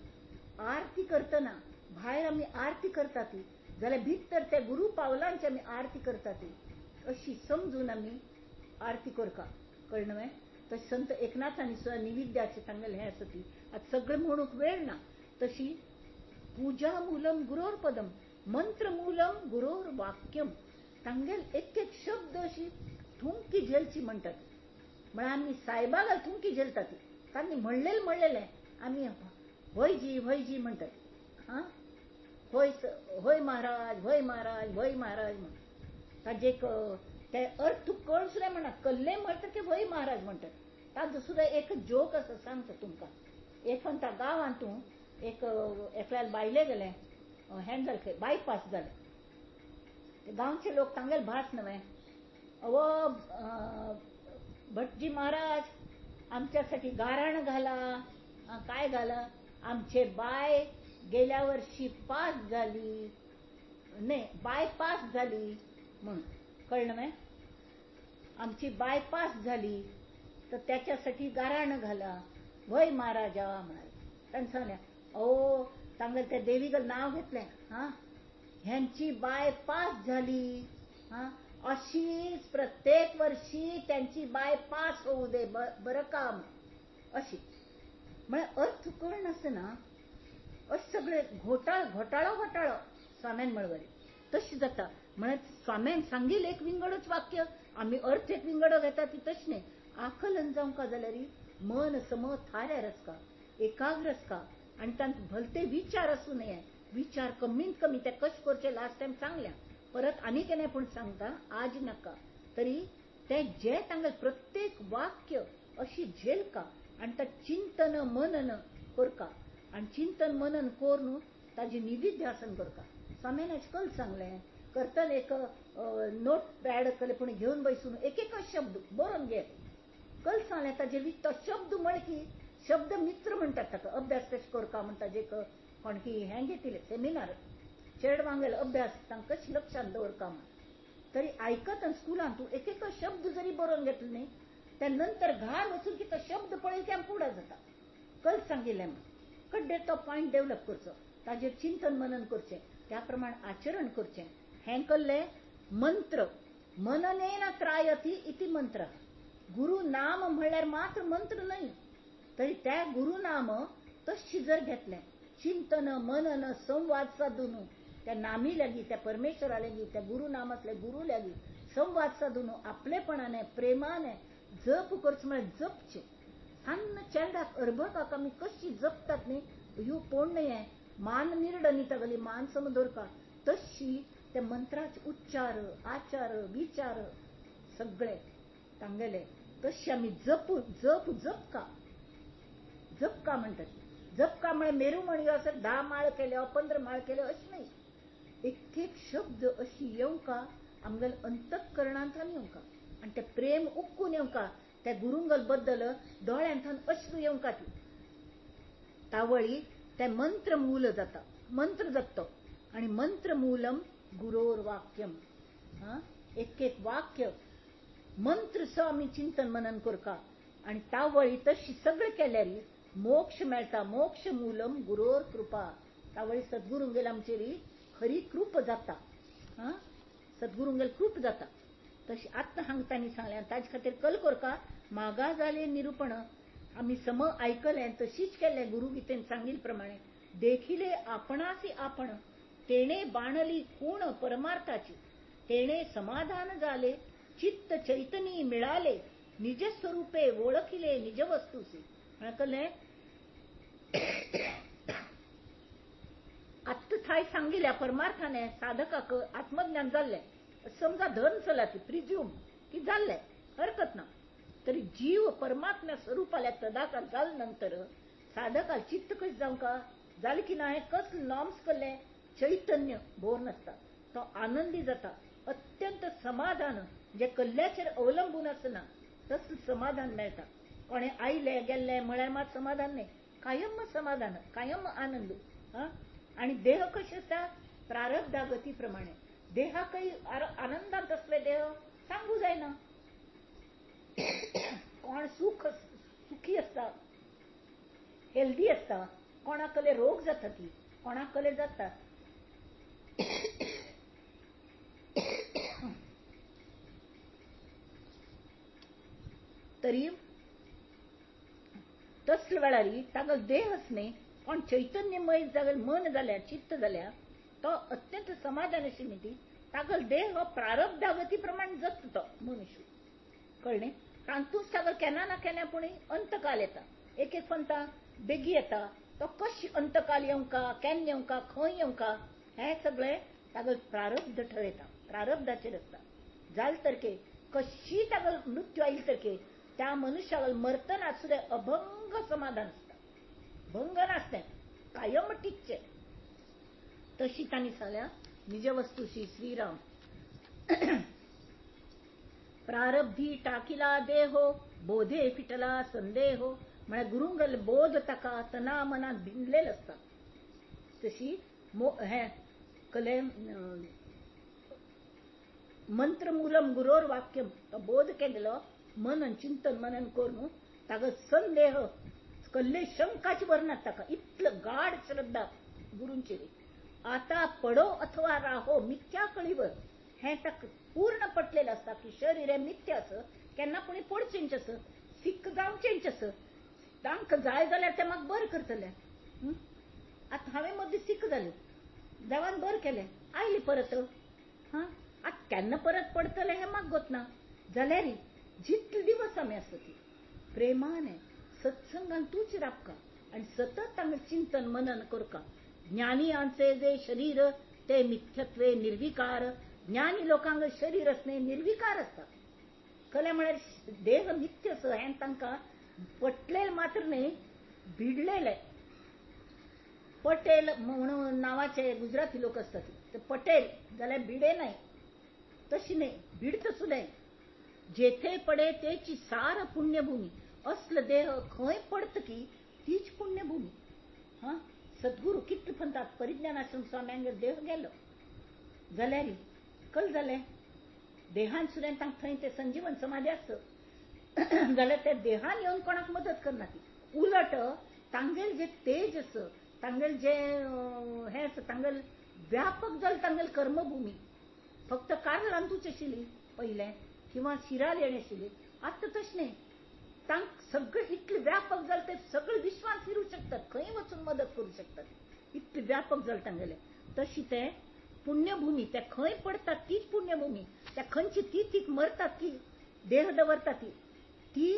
आरती करतना भायर आमी आरती करता ती जाल्यार भितर त्या गुरु पावलांची आमी आरती करता ती अशी समजून आमी आरती करका. कळ्ळें न्हय? तशें संत एकनाथांनी सुद्दां निविद्याचें तांगेलें हें आसा ती आतां सगळें म्हणूंक वेळ ना. तशी पूजा मूलम गुरोर पदम, मंत्र मूलम गुरोर वाक्यम, तांगेल एक एक शब्द अशी थुंकी झेलची म्हणटात. म्हळ्यार आमी सायबाक थुंकी झेलतात ती, तांणी म्हणलेलें म्हणलेलें आमी व्हय जी व्हय जी म्हणटात. हां होय होय महाराज, होय महाराज, होय महाराज म्हण. ताजे ते अर्थ कळ सुद्दां म्हणा, कल्ले म्हणटात की होय महाराज म्हणटात. ताजो सुद्दां एक जोक आसा सांगता तुमकां. एक म्हणटा गांवांत तूं एक एकल्याल बायले गेलें, हें जालें, बायपास जालें. गांवचे लोक तांगेले भास न्हय, अवो भटजी महाराज आमच्यासाठी गाराण घाला, काय घाला, आमचे बाय गेल्या वर्षी पास झाली, नाही बाय पास झाली म्हणून, कळलं नाही, आमची बाय पास झाली तर त्याच्यासाठी गाराण घाला, वय महाराजा म्हणाले. त्यांनी सांगल्या अहो तांगेल त्या देवीगल नाव घेतलें, हां ह्यांची बाय पास झाली, हां अशीच प्रत्येक वर्षी त्यांची बाय पास होऊ दे बरं काम, अशी. म्हळ्यार अर्थ कळनासतना अशें सगळे घोटाळ घोटाळो घोटाळो स्वाम्यान म्हणवरी तशें जाता. म्हळ्यार स्वाम्यान सांगील एक विंगडच वाक्य, आमी अर्थ एक विंगडो घेता ती तशें न्हय. आकलन जावंक जाल्यार मन सम थाऱ्यार आसका, एकाग्र आसका आनी तांत भलते विचार आसूं नये. विचार कमीत कमी ते कशें करचे लास्ट टायम सांगल्या, परत आनी केन्ना पूण सांगता आज नाका. तरी ते जे तांगेले प्रत्येक वाक्य अशी झेलका आनी तां चिंतन मनन करका आनी चिंतन मनन करून ताजें निधिध्यासन करका. स्वाम्यान अशें कल सांगलें, करतना एक नोट पॅड कले पूण घेवन बसून एक एक शब्द बरोवन घे. कल सांगलें ताजे तो शब्द म्हळें की शब्द मित्र म्हणटात ताका. अभ्यास कशें करका म्हणटा जे कोण की हें घेतिल्लें सेमिनार चेडवांगेलो अभ्यास तांकां कशें लक्षांत दवरका म्हण. तरी आयकत आनी स्कुलांत तूं एक एक शब्द जरी बरोवन घेतलो न्ही त्या नंतर घार वचून की तो शब्द पळय की आमकां उडा जाता. कल सांगिल्लें म्हण कड्डे तो पॉयंट डेवलप करचो, ताजेर चिंतन मनन करचें, त्या प्रमाण आचरण करचें. हें कल्लें मंत्र मननेन त्रायती इति मंत्र. गुरु नाम म्हणल्यार मात्र मंत्र न्हय, तरी त्या गुरु नाम तशी जर घेतलें चिंतन मनन संवाद साधून त्या नामी लागीं, त्या परमेश्वरा लागीं, त्या गुरु नाम असले गुरु लागीं संवाद साधून आपलेपणाने प्रेमाने जप करचो म्हळ्यार जपचें. सान्न चेरडाक अर्भकाक आमी कशी जपतात न्ही, ह्यो पोण न्हय मान निरडनी तागेली मान सम दवरका, तशी त्या मंत्राचे उच्चार आचार विचार सगळे तांगेले तशी आमी जप जप जपका जपका म्हणटात. जपका म्हळ्यार मेरू म्हणयो असं 10 माळ केल्यो 15 माळ केल्यो अशें न्हय, एक एक शब्द अशी येवंका आमगेले अंतःकरणांतल्यान येवंका आनी तें प्रेम उक्कून येवंका, त्या गुरुंगल बद्दल दोळ्यांतल्यान अश्रू येवंका. ती तावळी ते मंत्र मूल जाता, मंत्र जगतो आनी मंत्रमूलम गुरोर वाक्यम. हां एक एक वाक्य मंत्र सो आमी चिंतन मनन करका आनी तावळी तशी सगळें केल्यार मोक्ष मेळटा. मोक्ष मूलम गुरोर कृपा. तावळी सद्गुरूंगेल आमचेर खरी कृप जाता. हां सद्गुरूंगेल कृप जाता. तशी आत्ता हांगा सांगलें ताजे खातीर कल करका मागा जालें निरूपण. आमी सम आयकलें तशीच केलें गुरुगीतेन सांगिल प्रमाणे. देखिले आपणासी आपण तेणे बाणली खूण परमार्थाची, तेणे समाधान जाले चित्त चैतन्य मिळाले, निजस्वरूपे ओळखिले निजवस्तूसी. कळ्ळें? आत्ता थाय सांगिल्या परमार्थाने साधकाक आत्मज्ञान जाल्लें, समजा धन चला ती प्रिज्यूम की जाल्लें, हरकत ना. तरी जीव परमात्म्या स्वरूपाल्या तदाकार जाल नंतर साधकाल चित्त कशें जावंका जालें की ना, हें कसलें नॉर्म्स केल्लें चैतन्य भोर नासता, तो आनंदी जाता. अत्यंत समाधान जे कल्ल्याचेर अवलंबून आसना तसलें समाधान मेळटा. कोणें आयलें गेल्लें म्हळ्यार मात समाधान न्हय, कायम समाधान, कायम आनंद. हां आनी देह कशें आसता प्रारब्धा गती प्रमाणे देहाकय आनंदांत आसले देह सांगू जायना. कोण सुख सुखी आसता, हेल्दी आसता, कोणाकले रोग जाता, ती कोणाकले जाता. तरी तसल्या वेळार तागेलो देहच न्हय कोण चैतन्यमय जागेल मन जाल्या चित्त जाल्या तो अत्यंत समाधान आशिल्ली ती तागेलो देह हो प्रारब्धागती प्रमाण जगता तो मनुष्य. कळ्ळें? तातूंत तागेलो केन्ना ना केन्ना पूण अंतकाल येता. एक एक पंता बेगी येता, तो कशी अंतकाल येवंका, केन्ना येवंका, खंय येवंका, हें सगळें तागो प्रारब्ध ठरयता, प्रारब्धाचेर आसता. जाल तरके कशी तागो मृत्यू आयली तरके त्या मनुष्याक मरतना सुद्दां अभंग समाधान आसता, भंग नासतें, कायम टिकचें. तशी तांणी सांगल्या निजवस्तुशी श्रीराम. प्रारब्धी टाकिला देहो, बोधे फिटला संदेहो. म्हळ्यार गुरुंगल बोध ताका तना मनात भिनलेलं आसता. तशी हें कले मंत्रमूलम गुरोर वाक्यम, तो बोध केलेलो मनन चिंतन मनन करून ताका संदेह कल्ले शंकाची वर्णात ताका, इतलं गाढ श्रद्धा गुरूंचेर. आता पडो अथवा राहो मिथ्या कळीवर, हें ताका पूर्ण पटलेलं आसता की शरीर हें मिथ्या आसा, केन्ना कोणी पडचेंच आसा, सिक्क जावचेंच आसा, तांकां जाय जाल्यार ते म्हाका बरें करतले. आतां हांवें मदीं सिक्क जालें, देवान बरें केलें, आयली परत, हां आतां केन्ना परत पडटलें हें म्हाका गोत ना. जाल्यार जितले दिवस आमी आसता ती प्रेमाने सत्संगान तूच राबका आनी सतत तांकां चिंतन मनन करका. ज्ञानियांचे जे शरीर ते मिथ्यत्वे निर्विकार. ज्ञानी लोकांक शरीर असणे निर्विकार आसता. कले म्हळ्यार देह मिथ्य आसा हें तांकां पटलेलें मात्र न्हय, भिडलेलें. पटेल म्हणून नांवाचे गुजराती लोक आसतात, ते पटेल जाल्यार भिडे न्हय, तशी न्हय, भिडत सुद्दां. जेथे पडे तेची सार पुण्यभूमी, असलं देह खंय पडत की तीच पुण्यभूमी. हां, सद्गुरू कितले म्हणतात परिज्ञानाश्रम स्वाम्यांगेर देह गेलो जाल्यार कल जालें, देहान सुद्दां तांकां थंय ते संजीवन समाधी आसत जाल्यार त्या देहान येवन कोणाक मदत करना ती. उलट तांगेल जे तेज आसा, तांगेल जे हें आसा, तांगेल व्यापक जाल तांगेल कर्मभूमी. फक्त कारलांतूच आशिल्ली पयलें किंवा शिराल येणे आशिल्ली, आतां तशें न्हय. तांकां सगळें इतलें व्यापक जालें, ते सगळे विश्वांत फिरूं शकतात, खंय वचून मदत करूं शकतात, इतलें व्यापक जालें तांगेलें. तशी ते पुण्यभूमी, ते खंय पडतात तीच पुण्यभूमी, त्या खंयची ती तीक मरतात ती देह दवरतात ती ती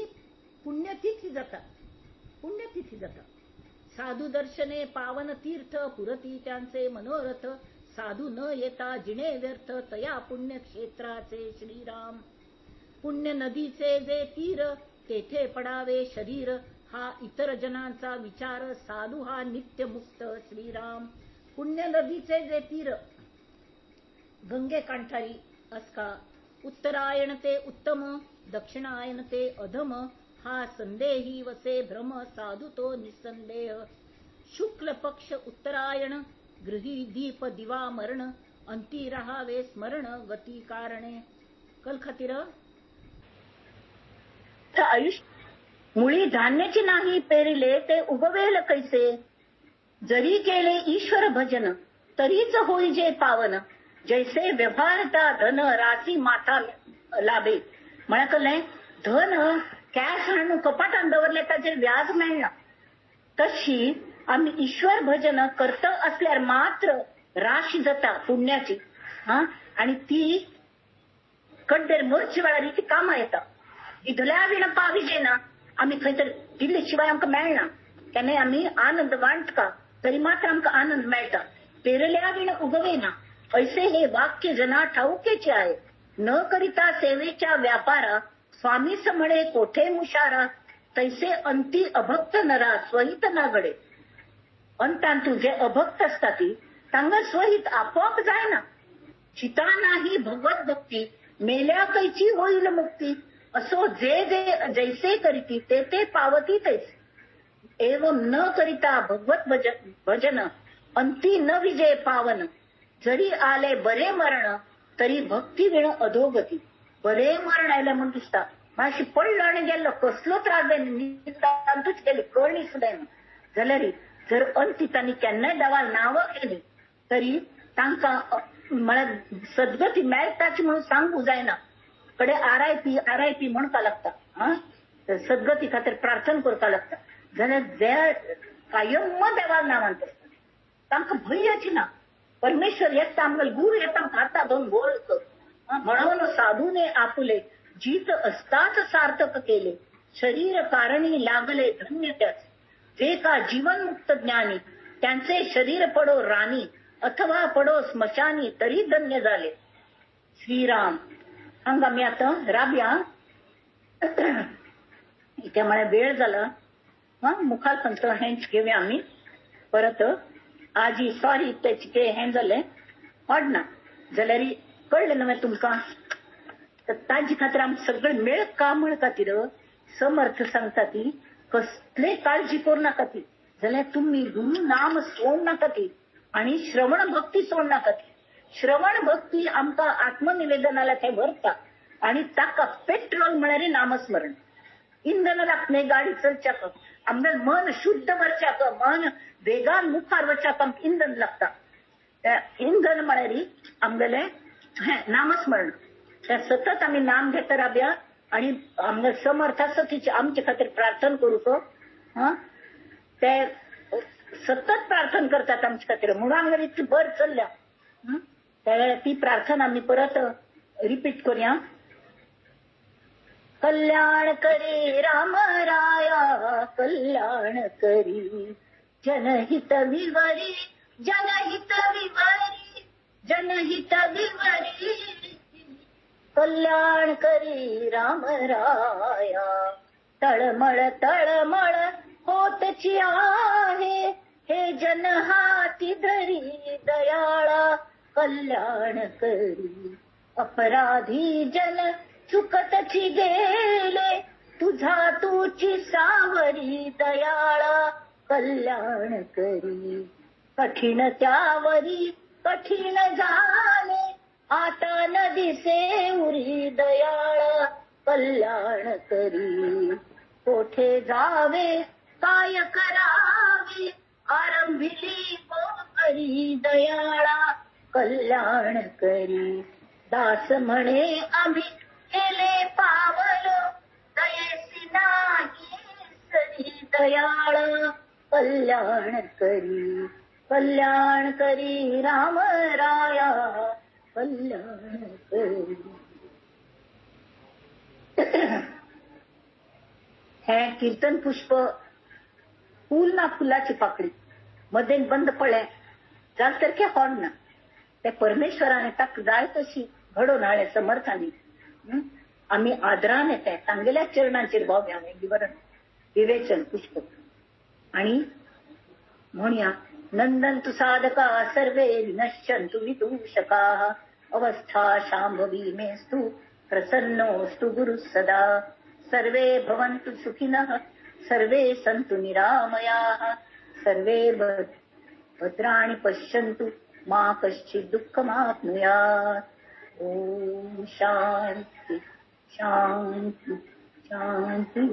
पुण्यतिथी जाता, पुण्यतिथी जाता. साधू दर्शने पावन तीर्थ, पुरती त्यांचे मनोरथ, साधू न येता जिणे व्यर्थ, तया पुण्यक्षेत्राचे श्रीराम. पुण्य नदीचे जे तीर, तेथे पडावे शरीर, हा इतर जनांचा विचार, साधू हा नित्यमुक्त श्रीराम. पुण्य नदीचे जे तीर, गंगे कांठारी असका, उत्तरायण ते उत्तम, दक्षिणायन ते अधम, हा संदेही वसे भ्रम, साधू तो निसंदेह. शुक्ल पक्ष उत्तरायण, गृही दीप दिवा मरण, अंती राहावे स्मरण, गती कारणे. कल खातीर आयुष्य मुळी धान्याची नाही पेरिले ते उगवेल कैसे, जरी केले ईश्वर भजन तरीच होई जे पावन, जैसे व्यवहारता धन राशी माथा लाभे. म्हळ्यार कळ्ळें, धन कॅश हाडून कपाटान दवरले ताचेर व्याज मेळना, तशी आमी ईश्वर भजन करत असल्यार मात्र राशी जाता पुण्याची. हा, आनी ती कड्डेर मरचे वेळार ती कामां येता. इतल्या विण पाविजे ना, आमी खंय तरी दिल्ले शिवाय आमकां मेळना, केन्नाय आमी आनंद वांटका तरी मात्र आमकां आनंद मेळटा. पेरल्या विण उगवे ना, ऐसे हे वाक्य जना ठाऊकेचे आहे, न करिता सेवेच्या व्यापारा, स्वामीस म्हणे कोठे मुशारा, तैसे अंती अभक्त नरा स्वहित ना घडे. अंतान जे अभक्त असता ती तांकां स्वहित आपोआप जायना. चिता नाही भगवत भक्ती, मेल्या कैची होईल मुक्ती, असो जे जे जैसे करीती ते ते पावती तैसे. एवं न करिता भगवत भजन, अंती न विजय पावन, जरी आले बरे मरण, तरी भक्ती विण अधोगती. बरे मरण आयलें म्हूण दिसता, मातशी पडलो आनी गेल्लो, कसलो त्रास जायना, निदांतूच गेली, कळणी सुद्दां येना. जाल्यार जर अंती तांणी केन्नाय देवाक नांवां केली तरी तांकां म्हळ्यार सद्गती मेळटाच म्हणून सांगू जायना. कडे R I P R I P म्हणपाक लागता, हां, सद्गती खातीर प्रार्थना करपाक लागता. जाल्यार जे कायम देवाक नांवांत आसता तांकां भंयच ना. परमेश्वर येता, आमगेलो गुरू येता, हाता दोन गोळ कर म्हणून साधूने आपुले जीत असताच सार्थक केले, शरीर कारणी लागले धन्य त्याच, जे का जीवनमुक्त ज्ञानी त्यांचे शरीर पडो राणी अथवा पडो स्मशानी तरी धन्य झाले. श्रीराम. हांगा आमी आतां राबया, इथे म्हळ्यार वेळ जाला. हा मुखार खंयचो हेंच घेवया आमी परत. आजी सॉरी तेचे ते हें जालें ना जाल्यार कळ्ळें न्हय तुमकां. तर ताजे खातीर आमी सगळे मेळ का म्हण खातीर समर्थ सांगता ती कसले काळजी करूं नाका ती, जाल्यार तुमी गुरू नाम सोड नाका ती आणि श्रवण भक्ती सोड नाका ती. श्रवण भक्ती आमकां आत्मनिवेदनाला थंय व्हरता आणि ताका पेट्रोल म्हळ्यार नामस्मरण. इंधन लागत न्हय गाडी चलच्याक, आमगे मन शुद्ध वरच्याक, मन वेगान मुखार वचच्याक आमकां इंधन लागता. त्या इंधन म्हळ्यार आमगेलें हें नामस्मरण. त्या सतत आमी नाम घेता राबया आणि आमगे समर्थ आसा तिचे आमचे खातीर प्रार्थना करूंक. हा ते सतत प्रार्थना करतात आमचे खातीर म्हणून आमगेर इतली बर चल्ल्या. त्या ती प्रार्थना आमी परत रिपीट करूया. कल्याण करी राम राया कल्याण करी, जनहित विवरी जनहित विवरी जनहित विवरी, कल्याण करी राम राया. तळमळ तळमळ होतची आहे हे जन हाती धरी दयाळा कल्याण करी. अपराधी जन चुकतची गेले तुझा तुची सावरी दयाळा कल्याण करी. कठीण त्यावरी कठीण झाले आता न दिसे उरी दयाळा कल्याण करी. कोठे जावे काय करावे आरंभिली करी दयाळा कल्याण करी. दास म्हणे आम्ही केले पावलो दयेसी नाही सरी दयाळा कल्याण करी. कल्याण करी राम राया कल्याण करी. हे कीर्तन पुष्प फूल ना फुलाची पाकळी मदेन बंद पडलें जाल्यार सारकें हॉर्न ना. ते परमेश्वराने ताका जाय तशी घडोवन हाडलें समर्थांनी. आमी आदरान येता तांगेल्या चरणांचेर भावया विवरण विवेचन पुष्प आणि म्हणया. नंदन तु साधका सर्वे विनश्यन्तु विदूषकाः अवस्था शांभवी मेस्तु प्रसन्नोऽस्तु गुरु सदा. सर्वे भवन्तु सुखिनः सर्वे सन्तु निरामयाः सर्वे भद्राणि पश्यन्तु मा कश्चित् दुःखमाप्नुयात्. ओम शांति शांति शांति.